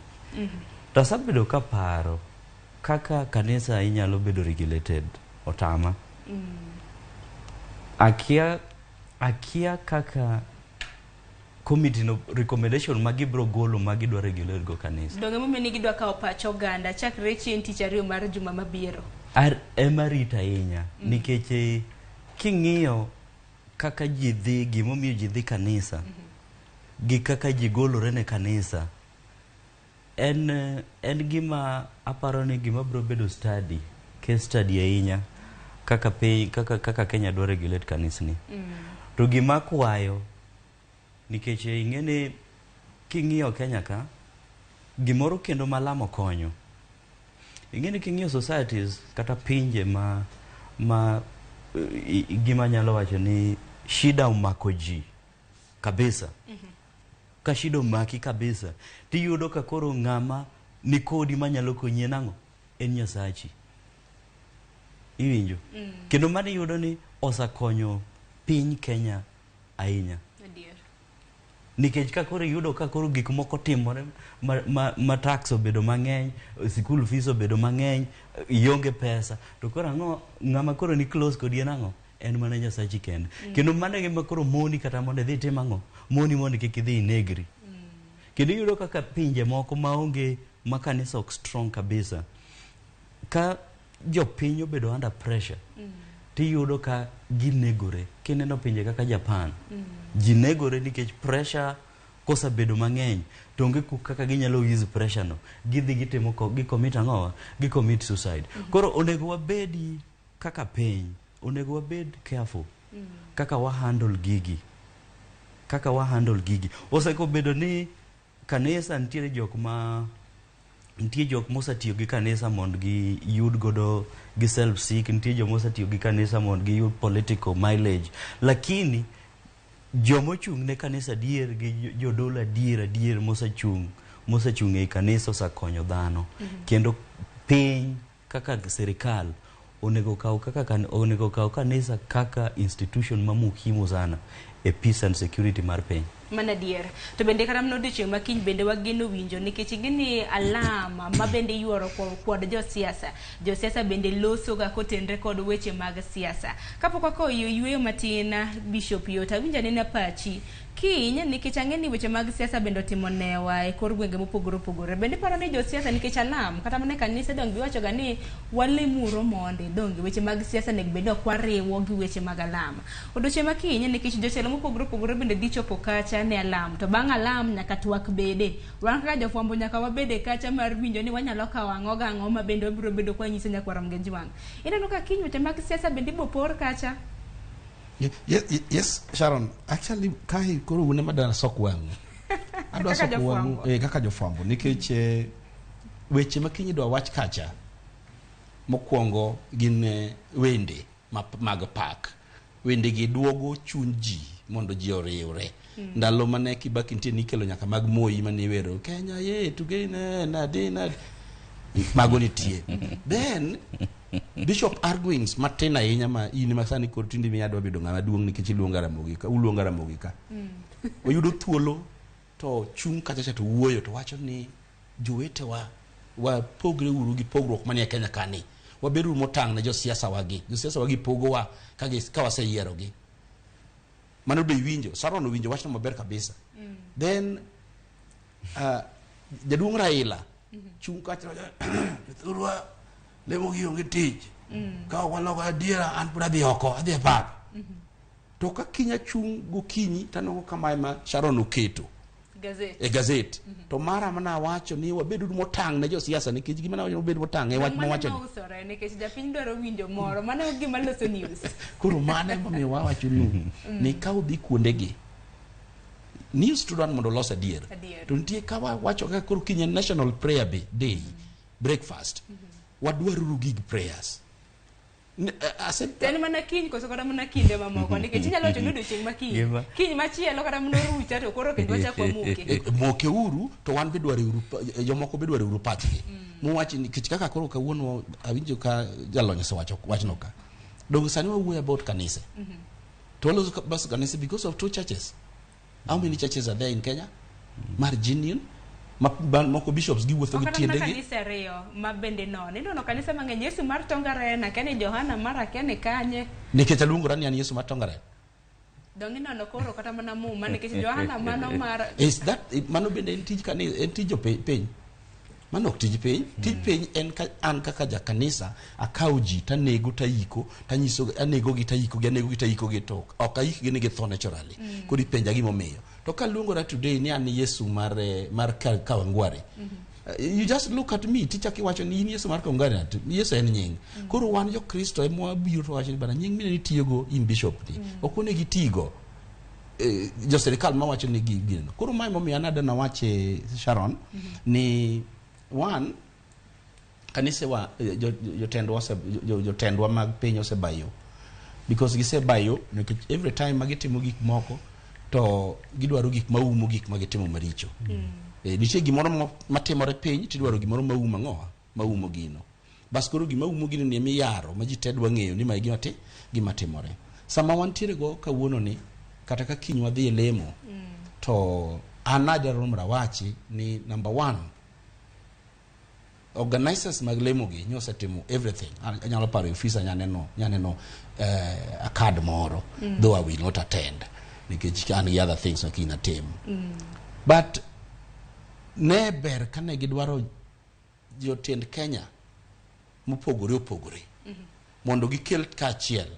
S3: to asebedo kaparo kaka kanisa inyalo bedo regulated otama. Akia kaka committee no recommendation ma gibro golo ma gidwa regulate go kanisa.
S1: Donge momiyo ni gidwa kawo pach oganda chakre chieng' tich ariyo mar juma mabiro?
S3: Ema rito ahinya nikech king'iyo kaka ji dhi, gimomiyo ji dhi kanisa gi kaka ji golore ne kanisa en gima aparo ni gima biro bedo study case study ahinya kaka piny kaka Kenya dwa regulate kanisni. To gima akwayo, nikech ing'e ni king'iyo Kenya ka gimoro kendo malamo konyo, ing'e ni king'iyo societies kata pinje ma Ma gima nyalo wacho ni shida omako ji kabisa. Ka shida omaki kabisa, tiyudo ka koro ng'ama ni kodi manyalo konyi en ang'o? En Nyasachi. Iwinjo? Kendo mano iyudo ni osekonyo piny Kenya ahinya.
S1: Adier.
S3: Nikech ka koro iyudo ka koro gik moko timore ma tax obedo mang'eny, school fees obedo mang'eny, ionge pesa, to koro ang'o ng'ama koro ni close kodi en ang'o? En mana Nyasachi kende. Kendo mano e gima koro moni kata mondo idhi itim ang'o? Moni mondo kik idhi inegri. Kendo iyudo kaka pinje moko maonge ma kanisa ok strong kabisa, ka jopiny obedo under pressure, tiyudo ka ginegore. Kineno pinje kaka Japan, ji negore nikech pressure kosebedo mang'eny to onge kaka ginyalo ease pressure no. Gidhi gitimo gicommit ang'owa? Gicommit suicide. Koro onego wabedi kaka piny, onego wabed careful kaka wa handle gigi. Kaka wa handle gigi. Osekobedo ni kanisa nitiere jok ma nitie jok mosetiyo gi kanisa mondo giyud godo gi self seek, nitie jok mosetiyo gi kanisa mondo giyud political mileage, lakini jomochung' ne kanisa adier gi jodolo adier adier mosechung' ei kanisa osekonyo dhano. Kendo piny kaka sirikal onego kaw kanisa kaka institution ma muhimu sana e peace and security mar piny.
S1: Mana adier. To bende kata mana odiochieng' ma kiny bende wageno winjo nikech ing'e ni alama ma bende iyuoro kod josiasa. Josiasa bende loso ga kotenre kod weche mag siasa. Kapok wakowo yueyo matin, Bishop Yot, awinjo anena pachi kiny nikech ang'e ni weche mag siasa bende otimo newa e kor gwenge mopogore opogore. Bende iparo ni josiasa nikech alam kata mana e kanise donge giwacho ga ni walemuru mondi donge weche mag siasa onego bed ni ok wariwo gi weche mag alam. Odiochieng' ma kiny nikech jotelo mopogore opogore bende dhi chopo kacha ne alam to bang' alam nyaka twak bede. Wan kaka jofwambo nyaka wabede kacha mar winjo ni wanyalo kawo ang'o gang'o ma bende wabiro bedo kwa nyiso nyakwar Ramogi Wang'. Ineno ka kiny weche mag siasa bende ibo por kacha.
S2: Yes, Sharon, actually kae koro un ema dwa sok wang'u. Adwa
S1: Kaka
S2: soko wang'u
S1: jofwambo.
S2: Kaka jofwambo nikech weche ma kiny idwa wach kacha mokwongo gin wende mag pak. Wende gi duogo chuny ji mondo ji oriwre. Ndalo mane Kibaki nitie nikelo nyaka mag Moi mane iwero Kenya ye tugene nadi nadi. Mago nitie. Then Bishop Argwings matin ahinya ma in ma sani koro tinde miya adwa bedo ng'ama duong' nikech iluonga Ramogi ka, uluonga Ramogi ka. Oyudo thuolo to chung' kacha cha to wuoyo to wacho ni jowetewa wapogre uru gi pogruok manie Kenya kani. Wabed uru motang' ne josiasa wagi. Josiasa wagi pogowa ka waseyierogi. Mano be iwinjo. Sharon owinjo wachno maber kabisa. Then jaduong' Raila chung' kacha jothurwa lemo gi onge tich. Ka ok waloko adiera an pod adhi oko, adhi e pap. To ka kiny achung' gokinyi taneno kamae ma Sharon oketo
S1: Gazet.
S2: e gazet. To mara mana awacho ni wabed motang' ne josiasa nikech gima nawacho ni wabed motang' e wach
S1: Mano
S2: mawacho ni.
S1: mausore nikech japiny dwaro winjo moro. Mano e gima loso news.
S2: Koro mano emomiyo wawacho nu ni ka udhi kuondegi news to dwan mondo olos adier.
S1: Adier.
S2: To nitie ka wawacho kaka koro kiny en National Prayer Day breakfast. Wadwaruru gig prayers.
S1: To en mana kiny koso kata mana kinde mamoko nikech inyalo wacho ni odiochieng' ma kiny. Kiny machielo kata mana orucha to koro kendo wachak wamoke.
S2: Moke uru to wan be dware uru jomoko be dware uru pachgi. Muwachi nikech kaka koro kawuono awinjo ka jalony osewacho wachno ka. Donge sani wawuoyo about kanise. To waloso bas kanise because of two churches. How many churches are there in Kenya? Mar genuine moko bishops giwuotho gi
S1: Ok kata mana
S2: tiendegi.
S1: kanise ariyo ma bende nono. Ineno kanise mang'eny Yesu mar Tongaren, akia ni Johana mar akia ni kanye.
S2: Nikech aluongora ni an Yesu mar Tongaren.
S1: Dong inono koro kata mana muma nikech Johana mano mar
S2: Is that mano bende en tij kanisa, en tij jopiny? Mano ok tij piny. Tij piny en ka an kaka ja kanisa akawo ji tanego tayiko tanyiso anego gi tayiko gi anego gi tayiko gi to ok ayik gi ni githo naturally. Koro ipenja gimomiyo. To kaluongora today ni an Yesu mar Kawangware. You just look at me tichako iwacho ni in Yesu mar Kawangware, Yesu en nying. Koro wan jo-Kristo ema wabiro to wacho ni bana nying mine itiyogo in bishop ni. Ok onego itigo. Jo sirikal mawacho ni gineno. Koro mae momiyo an adwa nawache Sharon ni one Kanisewa jotendwa mag piny osebayo, because gisebayo nikech every time ma gitimo gik moko to gidwaro gik maumo gik ma gitimo maricho. Nitie gimoro matimore piny tidwaro gimoro maumo ang'o maumo gino. Bas koro gima umo gino ni emiyaro ma ji te dwa ng'eyo ni mae gima timore. Sama wantiere go kawuono ni kata ka kiny wadhi e lemo to an adwaro mondo awachi ni number one, organizers mag lemo gi nyosetimo everything. Anyalo paro e ofisa nyaneno a card moro, though I will not attend nikech an gi other things ma kiny natim. But ne ber kane gidwaro jotend Kenya mopogore opogore mondo gikel kaachiel.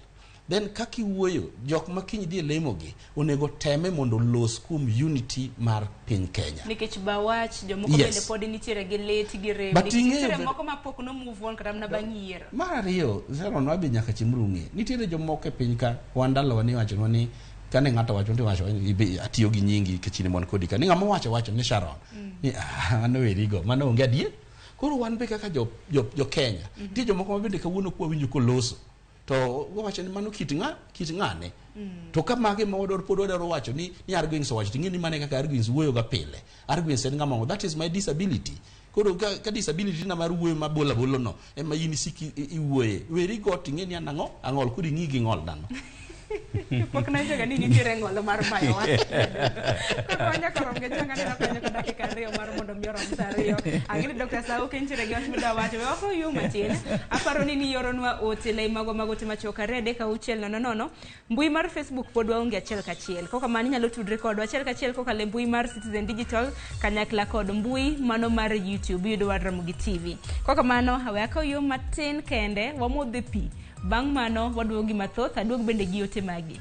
S2: Then kaka iwuoyo, jok ma kiny dhi e lemo gi onego teme mondo olos kuom unity mar piny Kenya.
S1: Nikech bawach jomoko bende pod nitiere gi lit gi rem. Nitiere moko ma pok no move on kata mana bang' yiero.
S2: Mar ariyo, Sharon wabi nyaka chimru ng'e. Nitiere jomoko e piny ka wan ndalowa ni iwachonwa ni kane ng'ato wacho to iwacho atiyo gi nyingi nikech in mon kodi ka. Ni ng'ama wacho ni Sharon. Ni mano werigo, mano onge adier. Koro wan be kaka jo Kenya, nitie jomoko ma bende kawuono kwa winjo koloso to wawacho ni mano kit ng'ane. To ka mage ma wadwaro pod wadwaro wacho ni Argwings owacho, ting'e ni mane kaka Argwings wuoyo ga pile. Argwings en ng'ama, that is my disability. Koro ka disability na mar wuoyo mabola bolo no ema in isiki iwuoye. Weri go ting'e ni an ang'o ang'ol, koro ing'i gi ng'ol dhano.
S1: Pok nawinjoga ni nitiere ng'olo mar bayo wach. Koro nyaka rom gi changa neno kanyo ka dakika 2 mar mondo mi orom sa 2. Ang'e ni Dr. Sau kintiere gi wach midwa wacho. We wakaw yo matin. Aparo ni nioronwa ote lai magwa mag ote machuok 2 3 6 0 0. Mbui mar Facebook pod waonge achiel kachiel. Kok kamano inyalo tudri kodwa achiel kachiel kokalo e mbui mar Citizen Digital kanyakla kod mbui mano mar YouTube iyudo Ramogi TV. Kok kamano we akaw yo matin kende wamodhe pi. Bang' mano waduogo gi mathoth, aduog bende gi ote magi.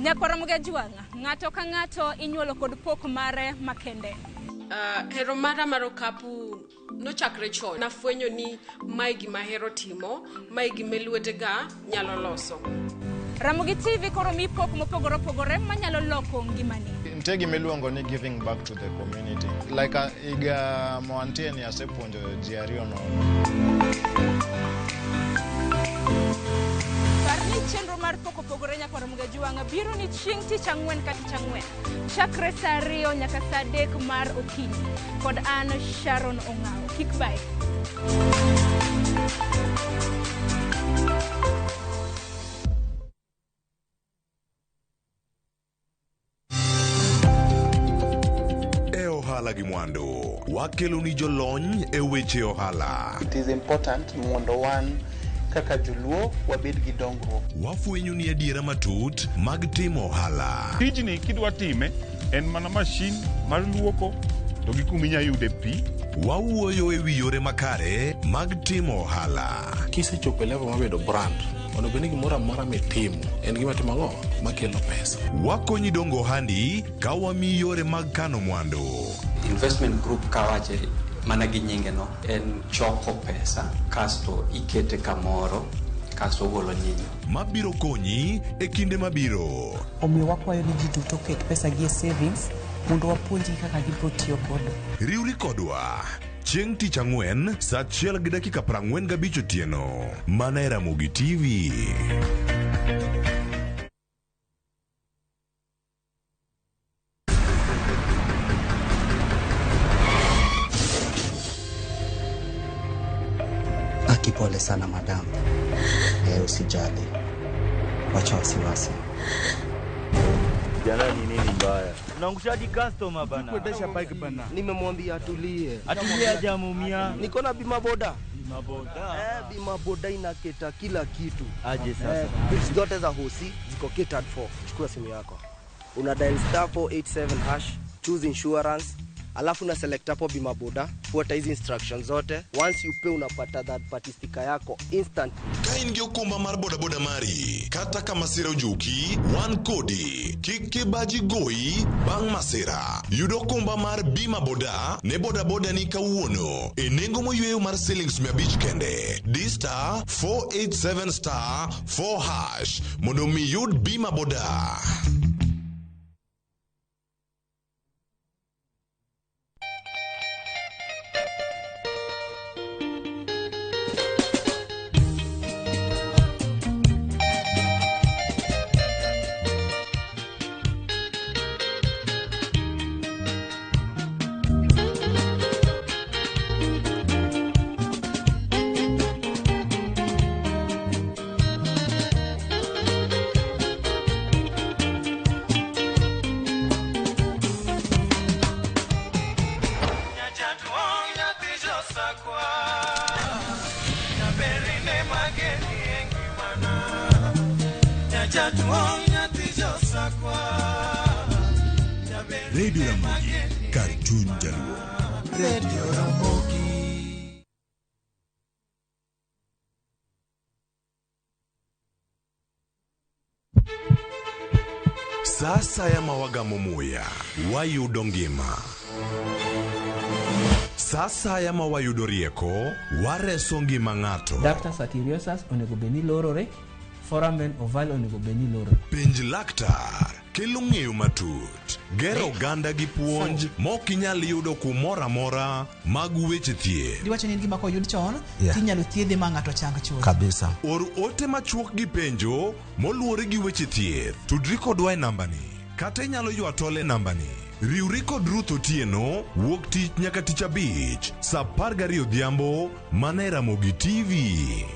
S1: Nyakwar Ramogi Ajwang', ng'ato ka ng'ato inyuolo kod pok mare makende.
S4: Hero mara mar okapu nochakre chon. Nafwenyo ni mae gima ahero timo, mae gima lwetega nyalo loso.
S1: Ramogi TV koro mi pok mopogore opogore manyalo loko ngimani.
S5: Nitie gima iluongo ni giving back to the community. Like higa mwantie ni asepuonjo ji 2 nono.
S1: Par ni chenro mar pok opogore Nyakwar Ramogi Ajwang' biro ni chieng' tich ang'wen ka tich ang'wen. Chakre saa 2 nyaka saa 3 mar okinyi. Kod an Sharon Ong'awo. Kik bae.
S6: E ohala gi mwandu, wakelo ni jolony e weche ohala.
S7: It is important mondo wan kaka joluo wabed gi dongruok.
S6: Wafwenyo ni adiera matut mag timo ohala.
S8: Tijni kidwa time en mana mashin mar luoko to gi kuma inyalo yude pi.
S6: Wawuoyo e wi yore makare mag timo ohala.
S9: Kisechopo e level mabedo brand, onego bed ni gimoro amora mitimo en gima timo ang'o makelo pesa.
S6: Wakonyi dongo ohandi ka wamiyi yore mag kano mwandu.
S10: Investment group kawache mana gi nyinge no en choko pesa kasto ikete kamoro kasto ogolo nyinyo.
S6: Mabiro konyi e kinde mabiro.
S11: Omiyo wakwayo ni ji duto oket pesa gi e savings mondo wapuonjgi kaka gibiro tiyo godo.
S6: Riwri kodwa chieng' tich ang'wen saa 1:45 otieno mana e Ramogi TV.
S12: Pole sana madam. Usijali. Wacha wasiwasi.
S13: Jana ni nini mbaya? Unaangushaji customer bana.
S14: Kuendesha bike bana.
S15: Nimemwambia atulie.
S13: Atulie hajamuumia.
S15: Niko na bima boda.
S13: Bima boda.
S15: Bima boda inaketa kila kitu.
S13: Aje sasa.
S15: Bills zote za hosi ziko catered for. Chukua simu yako. Una dial *487#, choose insurance, Alafu na select hapo bima boda, fuata hizi instructions zote. Once you pay unapata third party sticker yako instantly.
S6: Ka in gi okumba mar bodaboda mari, kata ka masira ojuki, wan kodi. Kik kibaji goyi bang' masira. Yud okumba mar bima boda ne bodaboda ni kawuono e nengo moyweyo mar silings 500 kende. Di star 487 star 4 hash mondo mi yud bima boda. Radio Ramogi, kar chuny jaluo.
S14: Radio Ramogi.
S6: Sa asaya ma wagamo muya, wayudo ngima. Sa asaya ma wayudo rieko, wareso ngima ng'ato.
S16: Ductus arteriosus onego bed ni lorore, foramen ovale onego bed ni lorore.
S6: Penj laktar kelo ng'eyo matut, gero oganda gi puonj mok inyal yudo kumoro amora mag weche thieth.
S17: Diwacho ni en gima koyud chon
S6: Yeah.
S17: tinyalo thiedhe ma ng'ato chang chuth.
S6: Kabisa. Or ote machuok gi penjo moluwore gi weche thieth. Tudri kodwa e nambani kata inyalo ywa tol e nambani. Riwri kod Ruth Otieno wuok tich nyaka tich abich saa 12 odhiambo mana e Ramogi TV.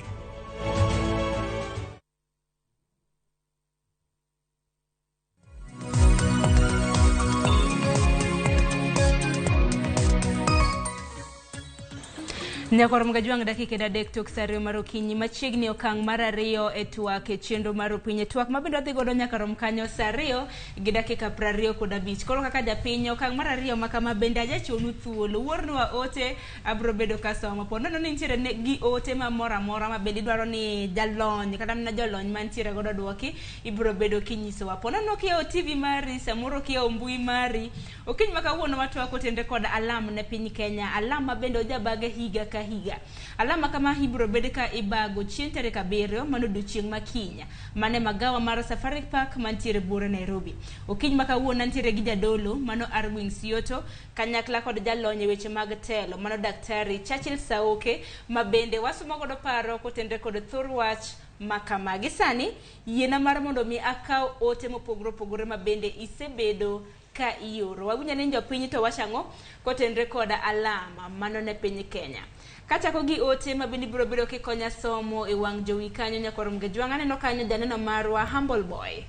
S1: Nyakwar Mgajwang' dakika 3 tok sa 2 mar okinyi machiegni okang' mar ariyo e twak e chenro mar opiny e twak mabende wadhi godo nyaka rom kanyo sa 2 gi dakika 25. Koro kaka japiny okang' mar ariyo ma kama bende ajachiwonu thuolo wuornwa ote abro bedo kasomo po nono ni nitiere gi ote ma moro amora ma bende idwaro ni jalony kata mana jolony mantiere godo dwoki ibro bedo kinyisowa po nono kiyawo TV mari samoro kiyawo mbui mari okinyi ma kawuono watwako tende kod alam ne piny Kenya alam ma bende ojabage higa ka higa. Alama kama ibiro bed ka ibago chieng' tarik 7 mano odiochieng' ma kiny mane magawa mar Safari Park mantiere buore Nairobi. Okinyi ma kawuono antiere gi jadolo mano Arwin Sioto kanyakla kod jalony e weche mag telo mano Daktari Churchill Saoke ma bende wasomo godo paro kotenre kod thor wach makama. Gi sani yiena mar mondo mi akaw ote mopogore opogore ma bende isebedo ka ioro. Wawinjo ni jopiny to wacho ang'o kotenre kod alama mano ne piny Kenya. Kachako gi ote ma bende ibiro bedo kikonya somo e wang' jowi kanyo nyakwar Mgejwang' aneno kanyo janeno marwa Humble Boy.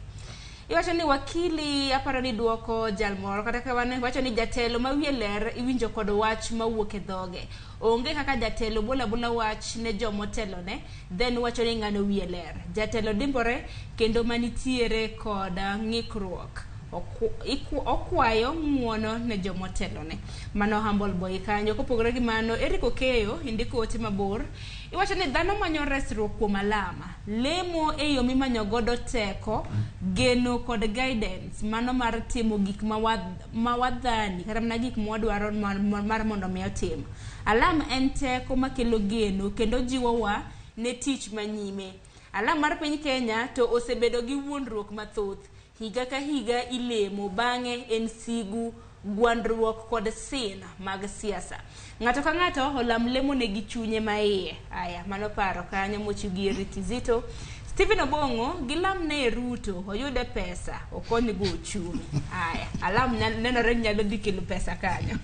S1: Iwacho ni wakili aparo ni duoko jal moro kata kamano iwacho ni jatelo ma wiye ler iwinjo kod wach mawuok e dhoge. Onge kaka jatelo bola bola wach ne jomotelone then wacho ni ng'ano wiye ler. Jatelo dimbore kendo manitiere kod ng'ikruok. Okwayo ng'uono ne jomotelone. Mano Humble Boy kanyo. Kopogore gi mano, Eric Okeyo indiko ote mabor. Iwacho ni dhano manyo resruok kuom alama. Lemo e yo mimanyo godo teko, geno kod guidance. Mano mar timo gik ma wadhani kata mana gik mwadwaro mar mondo mi otim. Alam en teko makelo geno kendo jiwowa ne tich manyime. Alam mar piny Kenya to osebedo gi wuondruok mathoth. Higa ka higa ilemo bang'e en sigu, gwandruok kod sin mag siasa. Ng'ato ka ng'ato olam lemo ne gi chunye maiye. Aya, mano paro kanyo mochiw gi Eric Kizito. Stephen Obong'o gilam ne Ruto oyude pesa okony go ochumi. Aya, alam nenore ni nyalo dhi kelo pesa kanyo.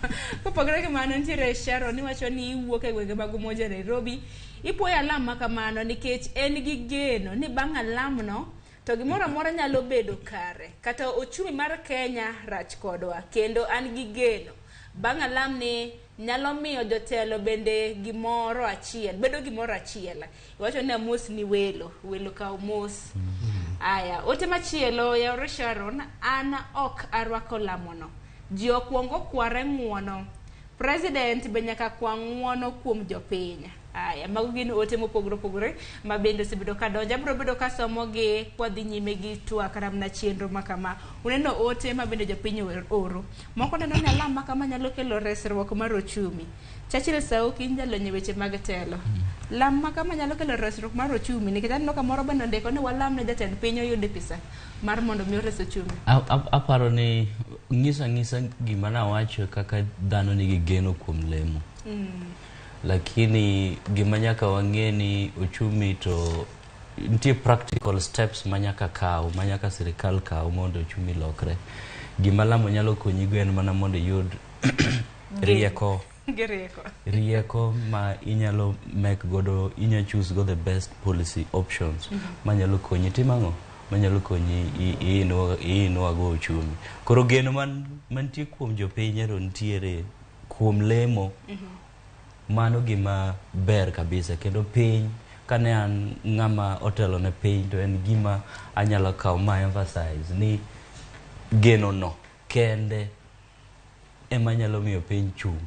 S1: Kopogore gi mano nitiere Sharon iwacho ni iwuok e gwenge mag Umoja Nairobi. Ipuoyo alam ma kamano nikech en gi geno ni bang' alamno to gimoro amora nyalo bedo kare kata ochumi mar Kenya rach kodwa kendo an gi geno bang' alam ni nyalo miyo jotelo bende gimoro achiel bedo gimoro achiel. Iwacho ni amos ni welo welo kaw mos. Aya, ote machielo yaore Sharon an ok arwako lamono Ji okwongo kware ng'uono. President be nyaka kwa ng'uono kuom jopiny. Aya, mago gin ote mopogore opogore ma bende osebedo ka donjo. Abiro bedo ka somogi kwadhi nyime gi twak kata mana chenro ma kama. Uneno ote ma bende jopiny oro. Moko neno ni alam ma kama nyalo kelo resruok mar ochumi. Churchill Sauki in jalony e weche mag telo. Lam ma kama nyalo kelo resruok mar ochumi nikech aneno ka moro bende ondiko ni walam ne jatend piny oyud pesa mar mondo mi ores ochumi.
S3: Aparo ni ng'isa ang'isa gima nawacho kaka dhano nigi geno kuom lemo. Lakini gima nyaka wang'e ni ochumi to nitie practical steps ma nyaka kaw, ma nyaka sirikal kaw mondo ochumi lokre. Gima lamo nyalo konyigo en mana mondo iyud rieko.
S1: Gi rieko.
S3: Rieko ma inyalo make godo, inyalo choose go the best policy options manyalo konyi timo ang'o? Manyalo konyi iinua go ochumi. Koro geno mantie kuom jopiny ero nitiere kuom lemo. Mano gima ber kabisa kendo piny kane an ng'ama otelo ne piny to en gima anyalo kawo ma emphasize ni geno no kende ema nyalo miyo piny chung'.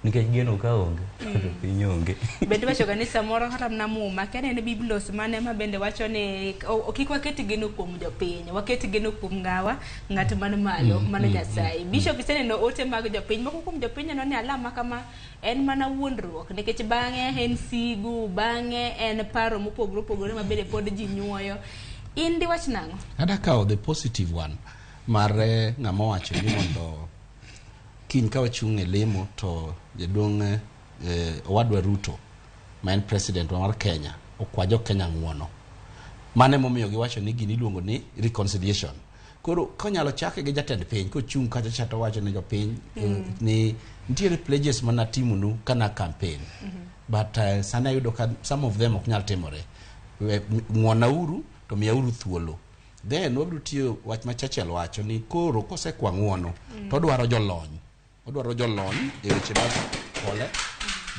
S3: Nikech geno ka onge to piny onge.
S1: Bende iwacho ga ni samoro kata mana muma kia ni en biblos mane ma bende wacho ni kik waket geno kuom jopiny, waket geno kuom ng'awa, ng'at man malo, mano Nyasaye. Bishop iseneno ote mag jopiny, moko kuom jopiny neno ni alam ma kama en mana wuondruok nikech bang'e en sigu, bang'e en paro mopogore opogore ma bende pod ji nyuoyo. In diwach nang'o?
S2: Ada kawo the positive one mar ng'ama owacho ni mondo kiny ka wachung' e lemo to jaduong' owadwa Ruto ma en president wa mar Kenya okwa jo Kenya ng'uono. Mano emomiyo giwacho ni gini iluongo ni reconciliation. Koro konyalo chake gi jatend piny kochung' kacha cha to owacho ne jopiny ni nitiere pledges manatimonu kana campaign. But sani ayudo ka some of them ok nyal timore. Ng'uonauru to miyauru thuolo. Then wabiro tiyo wach ma Churchill wacho ni koro kosekwa ng'uono to odwaro jolony. Odwaro jolony e weche mag pole,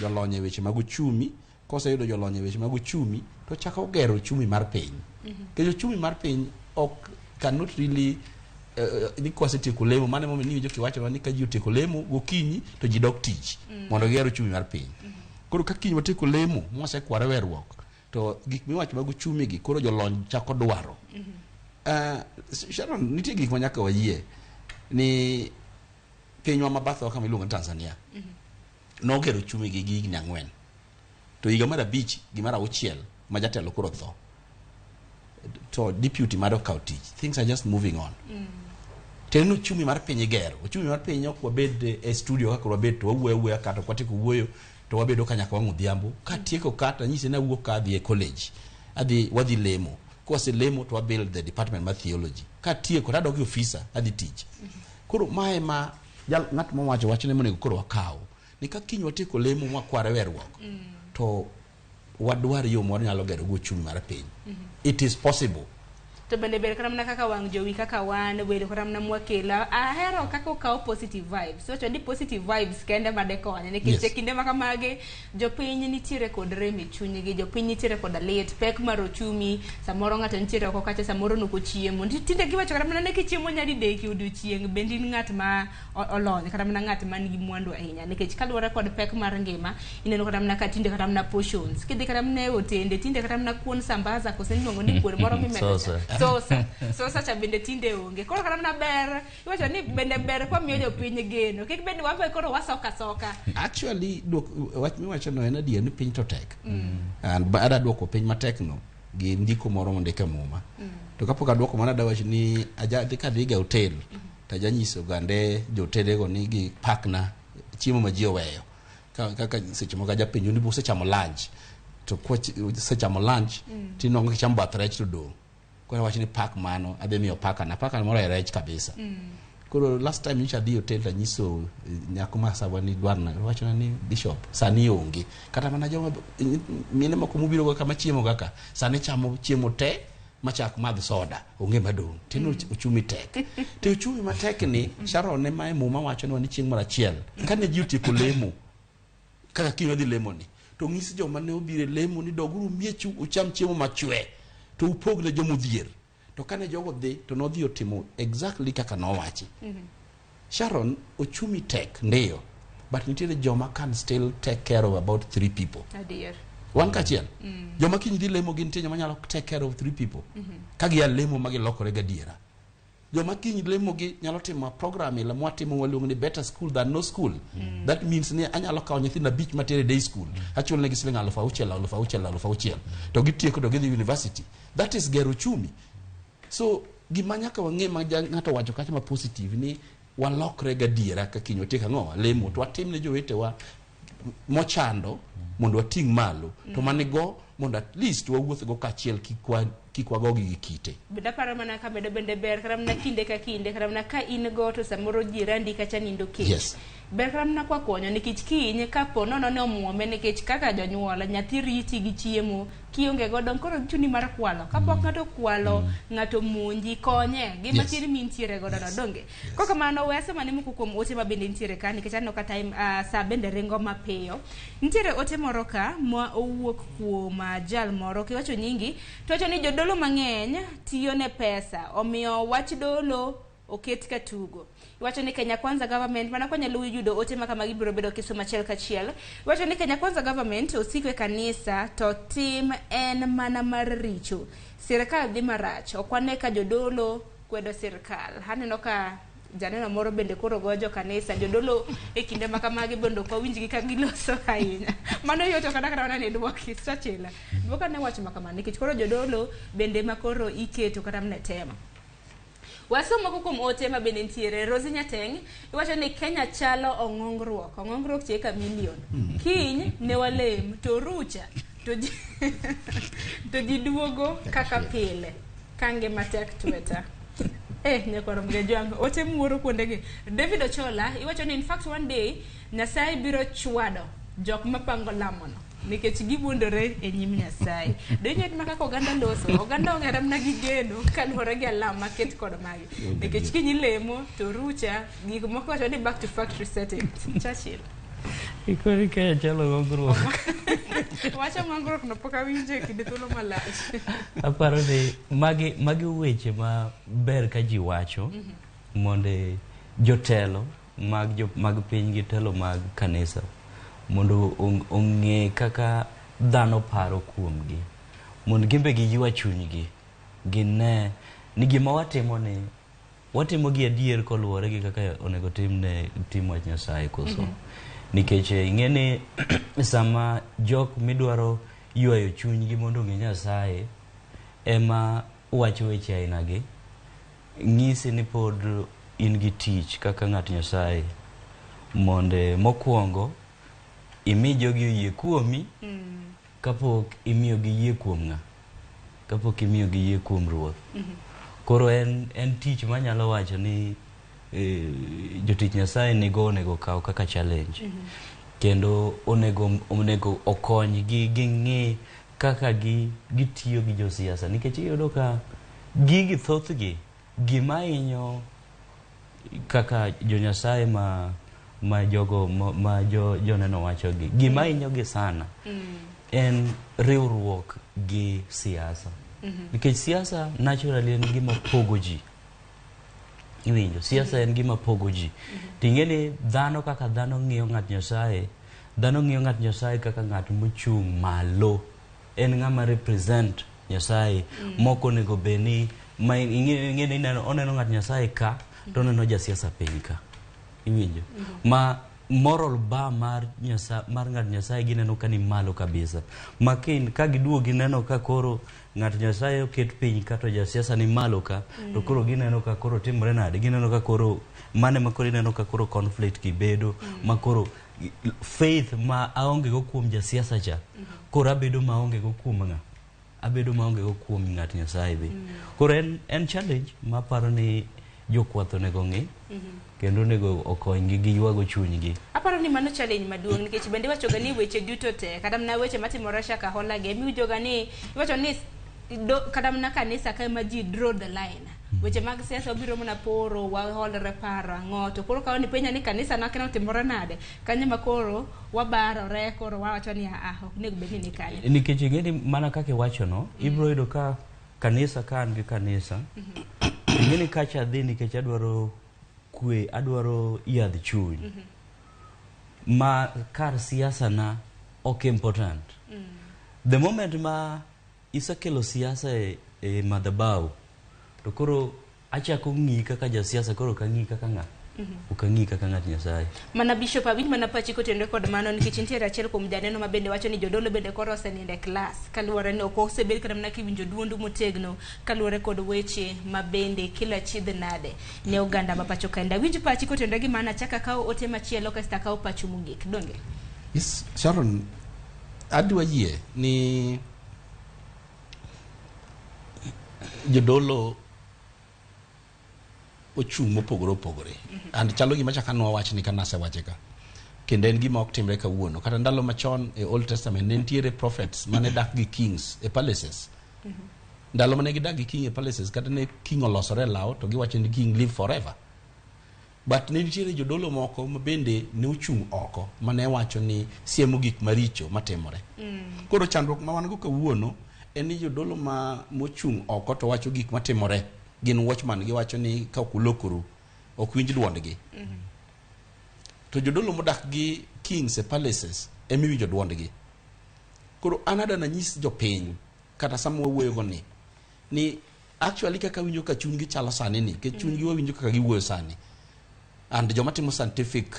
S2: jolony e weche mag uchumi. Koseyudo jolony e weche mag uchumi to chako gero uchumi mar piny. Nikech uchumi mar piny ok cannot really ni kwasetieko lemo, mano emomiyo niwinjo kiwacho ni ka ji otieko lemo gokinyi to ji dok tich mondo giger uchumi mar piny. Koro ka kiny watieko lemo mwasekware weruok to gik miwacho mag uchumi gi koro jolony chako dwaro. Sharon, nitie gik ma nyaka wayie ni pinywa ma bathe kama iluongo ni Tanzania nogero uchumi gi higni 4 to higa mar 5 gi mar 6 ma jatelo koro tho to deputy mare okawo tich, things are just moving on. Tiende ni uchumi mar piny igero, uchumi mar piny ok wabed e studio kaka wabed to wawuoyo awuoya kata ok watieko wuoyo to wabedo ka nyaka wang' odhiambo. Katieko ka to anyise ni awuok ka adhi e college, adhi wadhi lemo, kwaselemo to wabuild the department mar theology, katieko to adok e ofisa adhi tich. Koro mae ma ng'at mowacho wachne monego koro wakaw ni ka kiny watieko lemo mwakware weruok to wadwar yo mwanyalo gero go uchumi mar piny. It is possible.
S1: To bende ber kata mana kaka wang' jowi kaka wan bedo kata mana mwakelo. Ahero kaka okawo positive vibes. Wacho ni positive vibes kende madekonye nikech e kinde ma kamagi jopiny nitiere kod rem e chunygi, jopiny nitiere koda lit, pek mar ochumi, samoro ng'ato nitiere oko kacha, samoro nok ochiemo. Tinde giwacho kata mana ni kichiemo nyadidek e odiochieng' bende in ng'at ma olony kata mana ng'at man gi mwandu ahinya nikech kaluwore kod pek mar ngima ineno kata mana ka tinde kata mana portions kidhi kata mana e otende tinde kata mana kuon sambaza kose iluongo ni kuon moro mimedo cha.
S3: Sosa.
S1: Sosa cha bende tinde onge. Koro kata mana ber iwacho ni bende ber kwa miyo jopiny geno kik bed ni wan koro wasoka soka.
S2: Actually wach miwacho no en adier ni piny to tek. And ada duoko piny matek no gi ndiko moro mondik e muma. To kapok aduoko mana dawach ni aja kadhi ga hotel to ajanyiso gande jotelego ni gi pakna chiemo ma ji oweyo. Kaka seche moko ajapenjo ni usechamo lunch to sechamo lunch tinwang'o kichamo bath rech to dong'. Koro awach ni pak mano adhi miyo pakana moro e rech kabisa. Koro last time nyocha adhi e hotel tanyiso nyako ma sawa ni dwarna wachona ni bishop sani onge kata mana joma mine moko mobiro go kama chiemo kaka sani chamo chiemo te machak madh soda onge madong' teno uchumi tek. To uchumi matek ni Sharon ema e muma wachonwa ni chieng' moro achiel kane ji otieko lemo kaka kiny wadhi lemo ni to ng'is joma ne obiro e lemo ni doguru miechu ucham chiemo machwe to upog ne joma odhier. To kane jogo dhi to nodhi otimo exactly kaka nowachi.
S9: Sharon, ochumi tek ndiyo, but nitiere joma can still take care of about 3 people.
S1: Adier.
S9: Wan kaachiel. Joma kiny dhi lemo gin nitie joma nyalo take care of 3 people. Ka gia lemo ma gilokore gadiera. Joma kiny lemo gi nyalo timo program ila mwatimo waluongo ni better school than no school. That means ni anyalo kawo nyithindo 5 matere day school. Achulo negi siling 6,000, 6,000, 6,000. To gitieko to gidhi university. That is gero uchumi. So gima nyaka wang'e ma ng'ato wacho kacha ma positive ni walokre gadiera ka kiny watiek ang'o lemo to watim ne jowetewa mochando mondo wating' malo to manigo mondo at least wawuoth go kaachiel kik wagogi gi kite.
S1: Bende aparo mana ka bedo bende ber kata mana kinde ka kinde kata mana ka in go to samoro jirandi kacha nindo kech.
S9: Yes.
S1: Ber kata mana kwa konyo nikech kiny kapo nono ne omuome nikech kaka jonyuol nyathi riti gi chiemo kionge godo koro chuni mar kwalo. Kapok ng'ato kwalo ng'ato monji konye gima
S9: Yes.
S1: tin mintiere godo no donge. Kokamano we asoma ne moko kuom ote ma bende nitiere ka nikech aneno ka time saa bende ringo mapiyo. Nitiere ote moro ka ma owuok kuom jal moro kiwacho nyingi to wacho ni jodolo mang'eny tiyo ne pesa omiyo wach dolo oket ka tugo. Iwacho ni Kenya Kwanza government mana kwanyalo yudo ote ma kamagi biro bedo kisomo achiel kachiel. Iwacho ni Kenya Kwanza government osiko e kanisa to tim en mana mar richo. Sirikal dhi marach. Ok wane ka jodolo kwedo sirikal. Aneno ka janeno moro bende koro gojo kanisa jodolo e kinde ma kamagi bende ok wawinjgi ka giloso ahinya. Mano yot ok kata mana ni dwoki Chachila. Dwoka ne wach ma kamano nikech koro jodolo bende ma koro iketo kata mana e tema. Wasom moko kuom ote ma bende nitiere. Rosie Nyateng iwacho ni Kenya chalo ong'ongruok. Ong'ongruok chie ka million. Kiny ne walem to rucha to ji duogo kaka pile. Ka ngima tek tweta. Nyakwaro Mgejwang, ote muoro kuondegi. David Ochola iwacho ni in fact one day Nyasaye biro chwado jok mapango lamono nikech giwuondore e nyim Nyasaye. Donjo ma kaka oganda loso, oganda ong'ere mana gi geno kaluwore gi alam maket kod magi. Nikech kiny ilemo to rucha gik moko wacho ni back to factory settings. Churchill.
S3: Ikoni Kenya chalo gongruok.
S1: Wacho ng'ongruok no pok awinjo e kinde thuolo malach.
S3: Aparo ni magi weche ma ber ka ji wacho mondo jotelo mag piny gi telo mag kanisa mondo ong'e kaka dhano paro kuomgi mondo gimbe giywa chunygi gine ni gima watimo ni watimo gi adier koluwore gi kaka onego timne tim wach Nyasaye koso. Nikech ing'e ni sama jok midwaro ywayo chunygi mondo ong'e Nyasaye ema wacho weche aina gi ng'isi ni pod in gi tich kaka ng'at Nyasaye mondo mokwongo imi jogi oyie kuomi kapok imiyo giyie kuom ng'a kapok imiyo giyie kuom Ruoth. Koro en tich manyalo wacho ni jotich Nyasaye nigo onego kaw kaka challenge. Kendo onego okonygi ging'e kaka gitiyo gi josiasa nikech iyudo ka gigi thothgi gima hinyo kaka jo Nyasaye ma jogo ma joneno wacho gi gima hinyogi sana en riwruok gi siasa. Nikech siasa naturally en gima pogo ji. Iwinjo siasa en gima pogo ji. Ting'e ni dhano kaka dhano ng'iyo ng'at Nyasaye, dhano ng'iyo ng'at Nyasaye kaka ng'at mochung' malo. En ng'ama represent Nyasaye. Mok onego bed ni ma ing'e ni oneno ng'at Nyasaye ka to oneno jasiasa piny ka. Iwinjo ma moral bar mar ng'at Nyasaye gineno ka ni malo kabisa. Ma ka giduogo gineno ka koro ng'at Nyasaye oket piny ka to jasiasa ni malo ka to koro gineno ka koro timore nade, gineno ka koro mane ma koro ineno ka koro conflict gibedo ma koro faith ma aonge go kuom jasiasa cha koro abedo maonge go kuom ng'a abedo maonge go kuom ng'at Nyasaye be. Koro en challenge ma aparo ni jokwath onego ng'i kendo onego okonygi gi ywago chunygi.
S1: Aparo ni mano challenge maduong' nikech bende iwachoga ni weche duto te kata mana weche matimore Shakahola gi emiwinjoga ni iwacho ni kata mana kanisa ka ema ji draw the line. Weche mag siasa obiro mana poro waholre paro ang'o to koro kawo ni penja ni kanisa na kena otimore nade kanyo ma koro wabarore koro wawacho ni ok onego bed ni kanyo.
S3: Nikech ing'e ni mana kaka iwachono ibiro yudo ka kanisa ka an gi kanisa ing'e ni kacha adhi nikech adwaro kwe, adwaro yadh chuny. Ma kar siasa na ok important. The moment ma isekelo siasa e madhabahu, to koro achako ng'iyi kaka jasiasa, koro ok ang'iyi kaka ng'a? Ok ang'iyi kaka ng'at Nyasaye.
S1: Mana Bishop, awinj mana pachi kotenore kod mano, nikech nitiere achiel kuom janeno ma bende wacho ni jodolo bende koro osenindo e klas kaluwore ni ok osebed kata mana kiwinjo duondu motegno kaluwore kod weche ma bende kila chiedh nade ne oganda ma pacho kaendi. Awinj pachi kotenore gi mano, achak akaw ote machielo kasto akaw pachu mogik. Donge?
S9: Yes, Sharon, adwa yie ni jodolo ochung' mopogore opogore. And chalo gima chaka nwa ni kanasewache ka. Kendo en gima ok timre kawuono. Kata ndalo machon e Old Testament ne nitiere prophets mane dak gi kings e palaces. Ndalo mane gidak gi king e palaces, kata ne king olosore e law to giwacho ni king live forever. But ne nitiere jodolo moko ma bende ne ochung' oko mane wacho ni siemo gik maricho matimore. Koro chandruok ma wan go kawuono en ni jodolo ma mochung' oko to wacho gik matimore gin watchman, giwacho ni ka ok ulokoru ok winj duondgi. To jodolo modak gi kings e palaces emiwinjo duondgi. Koro an adwa nanyis jopiny kata sama wawuoyo ni actually kaka winjo ka chunygi chalo sani ni, nikech chunygi wawinjo kaka giwuoyo sani. And joma timo scientific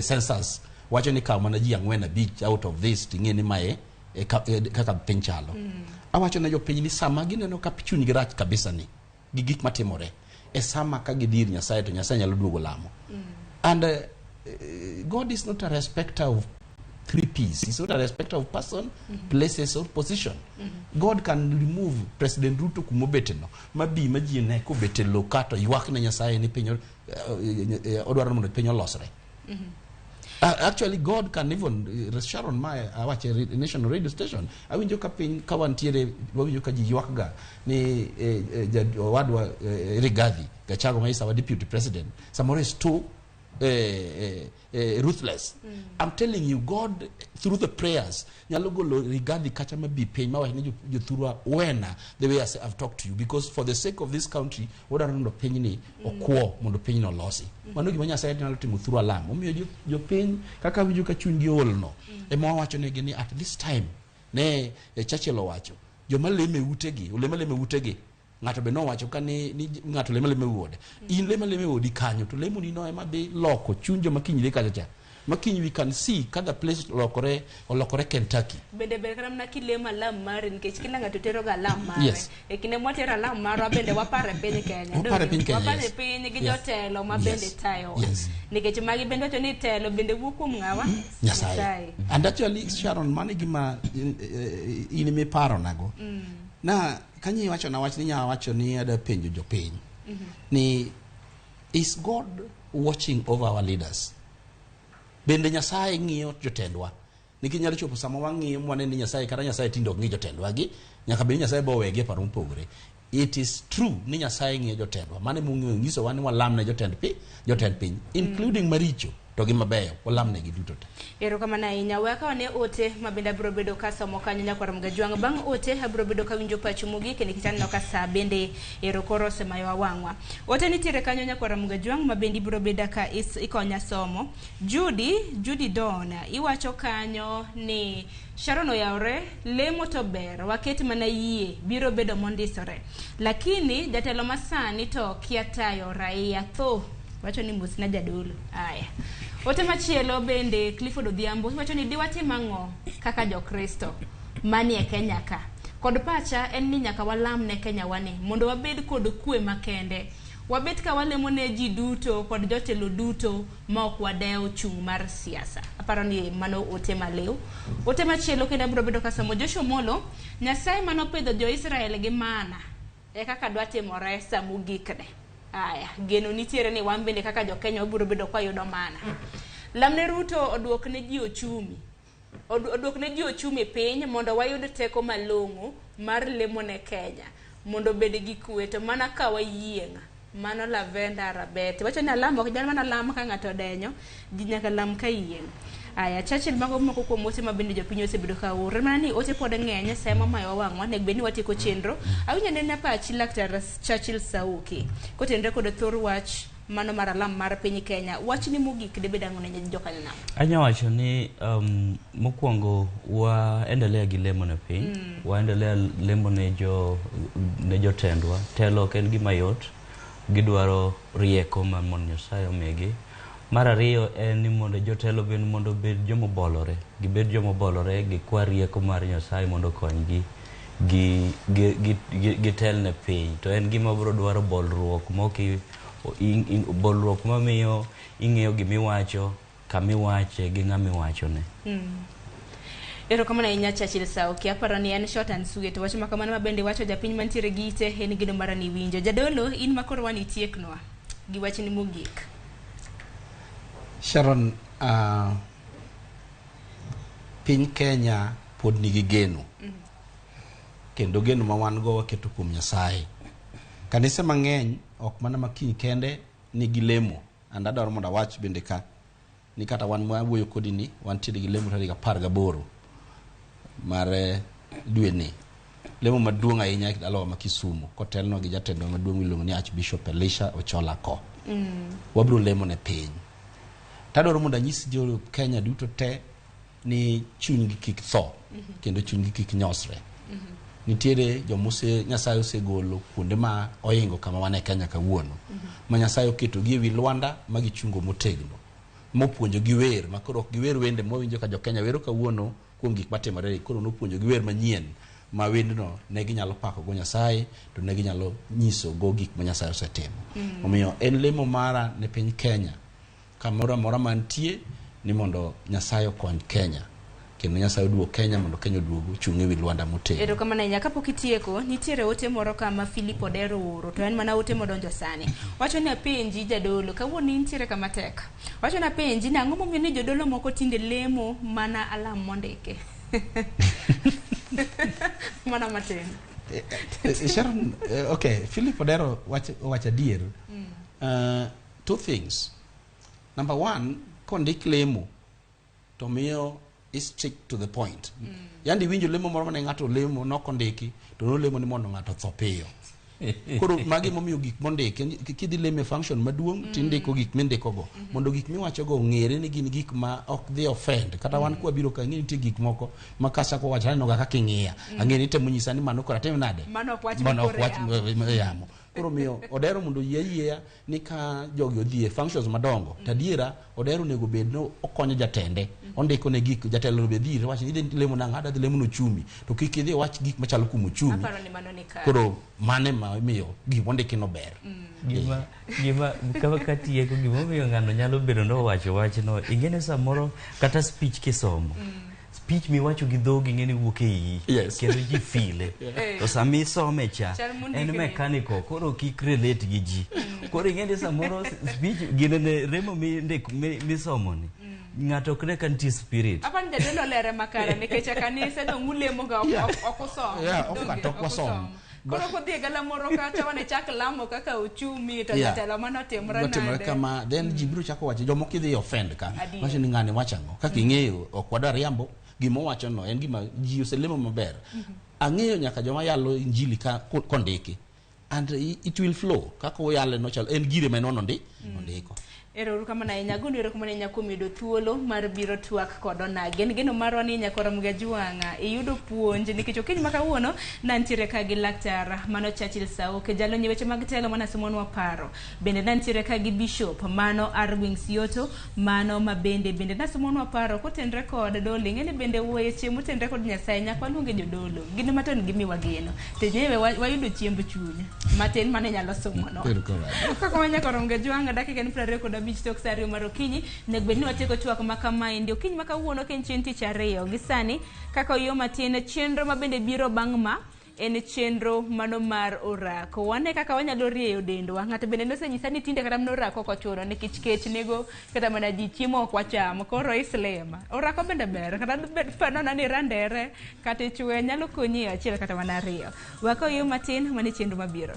S9: census wacho ni kaw mana ji 4 5 out of this ting'e ni mae kaka piny chalo. Awacho ne jopiny ni sama gineno ka chunygi rach kabisa ni gi gik matimore e sama ka gidhi ir Nyasaye to Nyasaye nyalo duogo lamo. And God is not a respecter of three P's. He's not a respecter of person, places or position. God can remove President Ruto kumobeteno mabi ma ji ne kobet e lo kato ywak ne Nyasaye ni piny odwaro mondo piny olosre. Actually God can even Sharon ma awache national radio station awinjo ka piny ka wantiere wawinjo ka ji ywak ga ni owadwa Rigathi Gachagua ma is our deputy president samoro is too ruthless. I'm telling you, God through the prayers nyalo golo Rigathi kacha mabi piny mawach ni jothurwa wena the way I've talked to you, because for the sake of this country wadwaro mondo pinyni okwo mondo pinyno olosi. Mano gima Nyasaye nyalo timo through alam. Omiyo jopiny kaka winjo ka chunygi oolno ema wawacho negi ni at this time ne Churchill owacho joma leme utegi olema leme utegi. Ng'ato be nowacho ka ni ng'ato lema leme ode. In lema leme odi kanyo to lemoni no ema dhi loko chuny joma kiny dhi kacha cha. Ma kiny we can see ka the place olokore Kentucky.
S1: Bende ber kata mana kilemo alam mari nikech kila ng'ato tero ga alam mare.
S9: Yes.
S1: E kinde mwatero alam marwa bende wapare piny Kenya.
S9: Wapare piny Kenya.
S1: Wapare piny gi jotelo ma bende tayowa.
S9: Yes.
S1: Nikech magi bende wacho ni telo bende wuok kuom ng'awa?
S9: Nyasaye. And actually Sharon mano gima in miparo nago. Na kanyi wacho na wach ni nya wacho ni ada penjo jopiny ni is God watching over our leaders? Bende Nyasaye ng'iyo jotendwa? Nikech nyalo chopo sama wang'iyo mwaneno ni Nyasaye kata Nyasaye tinde ok ng'i jotendwa gi, nyaka bed ni Nyasaye bo wegi e paro mopogore. It is true ni Nyasaye ng'iyo jotendwa. Mano emomiyo nyisowa ni walam ne jotend piny, including maricho to gi mabeyo, walam negi duto te.
S1: Erokamano ahinya. We akaw ne ote ma bende abiro bedo kasomo kanyo nyakwar Mgajwang'. Bang' ote abiro bedo kawinjo pachu mogik nikech aneno ka sa bende ero koro osemayowa wang'wa. Ote nitiere kanyo nyakwar Mgajwang' ma bende ibiro bedo ka ikonya somo. Judy Don iwacho kanyo ni Sharon oyawre, lemo to ber, waket mana yie, biro bedo mondisore. Lakini jatelo masani to kia tayo raia tho. Wacho ni mosna jadolo. Aya. Ote machielo bende Clifford Odhiambo wacho ni diwatim ang'o kaka Jokristo manie Kenya ka. Kod pacha en ni nyaka walam ne Kenya wani mondo wabed kod kwe makende. Wabet ka walemo ne ji duto kod jotelo duto ma ok wadewo chung' mar siasa. Aparo ni mano ote maliw. Ote machielo kendo abiro bedo kasomo Joshua Molo, Nyasaye manopidho jo-Israel gi mana e kaka dwa timore sa mogikne. Aya, geno nitiere ni wan bende kaka jo-Kenya wabiro bedo kwa yudo mana. Lamne Ruto oduok ne ji ochumi. Oduok ne ji ochumi piny mondo wayud teko malong'o mar lemo ne Kenya mondo obed gi kwe to mana ka wayieng'. Mano Lavenda Rabet. Wacho ni alam ok nyal mana lam ka ng'ato odenyo, ji nyaka lam ka yieng'. Aya, Churchill mago moko kuom ote ma bende jopiny osebedo ka oro. Mana ni ote pod ng'eny, sama mayo wang'wa, onego bed ni watieko chenro. Awinjo nena pachi Laktar Churchill Sauki kotenre kod thor wach mano mar alam mar piny Kenya. Wachni mogik debed ang'o ne jokanyo nam?
S3: Anya wacho ni mokwongo waendelea gi lemo ne piny, waendelea lemo ne jotendwa. Telo ok en gima yot, gidwaro rieko ma mondo Nyasaye omigi. Mar ariyo en ni mondo jotelo bende mondo obed jomobolore, gibed jomobolore, gikwa rieko mar Nyasaye mondo okonygi gitel ne piny. To en gima biro dwaro bolruok moki bolruok mamiyo ing'eyo gimiwacho, kamiwache gi ng'amiwachone.
S1: Erokamano ahinya Churchill Sauki. Aparo ni en short and sweet. Wach ma kamano ma bende wacho japiny mantiere gi ite en geno mara ni winjo. Jadolo, in ma koro wan itieknwa gi wachni mogik.
S2: Sharon, piny Kenya pod nigi geno. Kendo geno ma wan go waketo kuom Nyasaye. Kanise mang'eny ok mana makiny kende nigi lemo. And adwaro mondo awach bende ka ni kata wan mawuoyo kodi ni wantiere gi lemo tarik 18 mar dwe ni. Lemo maduong' ahinya e dalawa ma Kisumu kotelnwa gi jatendwa maduong' miluongo ni Archbishop Elisha Ochola Ko. Wabiro lemo ne piny. Tadwaro mondo anyis jo Kenya duto te ni chunygi kik tho kendo chunygi kik nyosre. Nitiere jomose Nyasaye osegolo kuonde ma ohingo kama wan e Kenya kawuono. Ma Nyasaye oketo gi ewi lwanda ma gichungo motegno. Mopuonjo gi wer ma koro ok giwer wende mwawinjo ka jo Kenya wero kawuono kuom gik matimore. Koro nopuonjo gi wer manyien ma wendno ne ginyalo pako go Nyasaye to ne ginyalo nyiso go gik ma Nyasaye osetimo. Omiyo en lemo mara ne piny Kenya kamoro amora mantie ni mondo Nyasaye okony Kenya kendo Nyasaye oduog Kenya mondo Kenya oduog ochung' ewi lwanda motegno.
S1: Erokamano ahinya. Kapok itieko, nitiere ote moro kama Philip Odero ooro, to en mana ote modonjo sani. Wacho ni apenji jadolo, kawuono intiere kama tek. Wacho ni apenji ni ang'o momiyo ni jodolo moko tinde lemo mana alam mondiki. Mana matin.
S2: Sharon, okay, Philip Odero wacho adier. Two things. Number one, kondik lemo to miyo is stick to the point. Yandi winjo lemo moro mane ng'ato lemo nokondiki to nolemo ni mondo ng'ato otho piyo. Koro magi momiyo gik mondiki kidhi lemo e function maduong' tindiko gik mindiko go mondo gik miwacho go ong'ere ni gin gik ma ok dhi offend. Kata wan kwabiro ka ng'e nitie gik moko ma kachako wacho aneno ga kaka ing'iya. Ang'e ni temo nyisa ni mano koro atim nade?
S1: Mano ok wach
S2: Mano ok wach yamo. Koro miyo Odero mondo oyie ayieya ni ka jogi odhi e functions madongo to adiera Odero onego bed ni okonyo jatende. Ondiko ne gik jatelo onego bed ire wach ni idhi lemo nang'o adhi lemo ne ochumi to kik idhi wach gik machalo kuom ochumi.
S1: Aparo ni mano ni kare.
S2: Koro mane ma imiyo gik mondiki no ber.
S3: Gima kaka tieko gimomiyo ng'ano nyalo bedo ni owacho wachno ing'e ni samoro kata speech kisomo speech miwacho gi dhogi ing'e ni wuok e iyi kendo ji file to sama isome cha en mechanical koro kik relate gi ji koro ing'e ni samoro speech ginene remo misomo ni ng'ato ok ne ka nitie spirit.
S1: Apani jadolo olere makare nikech e kanise dong' ulemo ga ok usom.
S2: Ok wasom.
S1: Koro kodhi e galamoro kacha wane chak lamo kaka uchumi to jatelo mano otimore nade.
S2: Kama then ji biro chako wacho jomoko idhi offend ka. Wacho ni ng'ani wacho ang'o? Kaka ing'eyo ok wadwar riambo gima owacho no en gima ji oselemo maber. Ang'eyo nyaka joma yalo injili ka kondiki and it will flow kaka oyale no chal en gire ma en ondiko.
S1: Erokamano ahinya, agono erokamano ahinya kuom yudo thuolo mar biro twak kod onagi. En geno marwa ni nyakora Mgajwang'a iyudo puonj nikech okinyi ma kawuono nantiere ka gi laktar mano Churchill Sauke, jalony e weche mag telo mane somonwa paro. Bende nantiere ka gi Bishop mano Arwing Sioto mano ma bende nasomonwa paro kotenre kod dolo. Ing'e ni bende weche motenre kod Nyasaye nyaka waluonge jodolo. Gin ema to gimiwa geno. To nyewe wayudo chiemb chuny matin mane nyalo somonwa. Kaka ma nyakora Mgajwang'a dakika en 25 tok saa 2 mar okinyi nego bed ni watieko twak ma kamaendi okinyi ma kawuono ka en chieng' tich ariyo gi sani kaka oyo matin chenro ma bende biro bang' ma en chenro mano mar orako. Wane kaka wanyalo rieyo dendwa. Ng'ato bende nosenyisa ni tinde kata mana orako ok ochuno nikech kech nego kata mana ji chiemo ok wacham koro islema. Orako bende ber kata panona ni randere kata ichwe nyalo konyi e achiel kata mana ariyo. Wakaw yo matin mane chenro mabiro.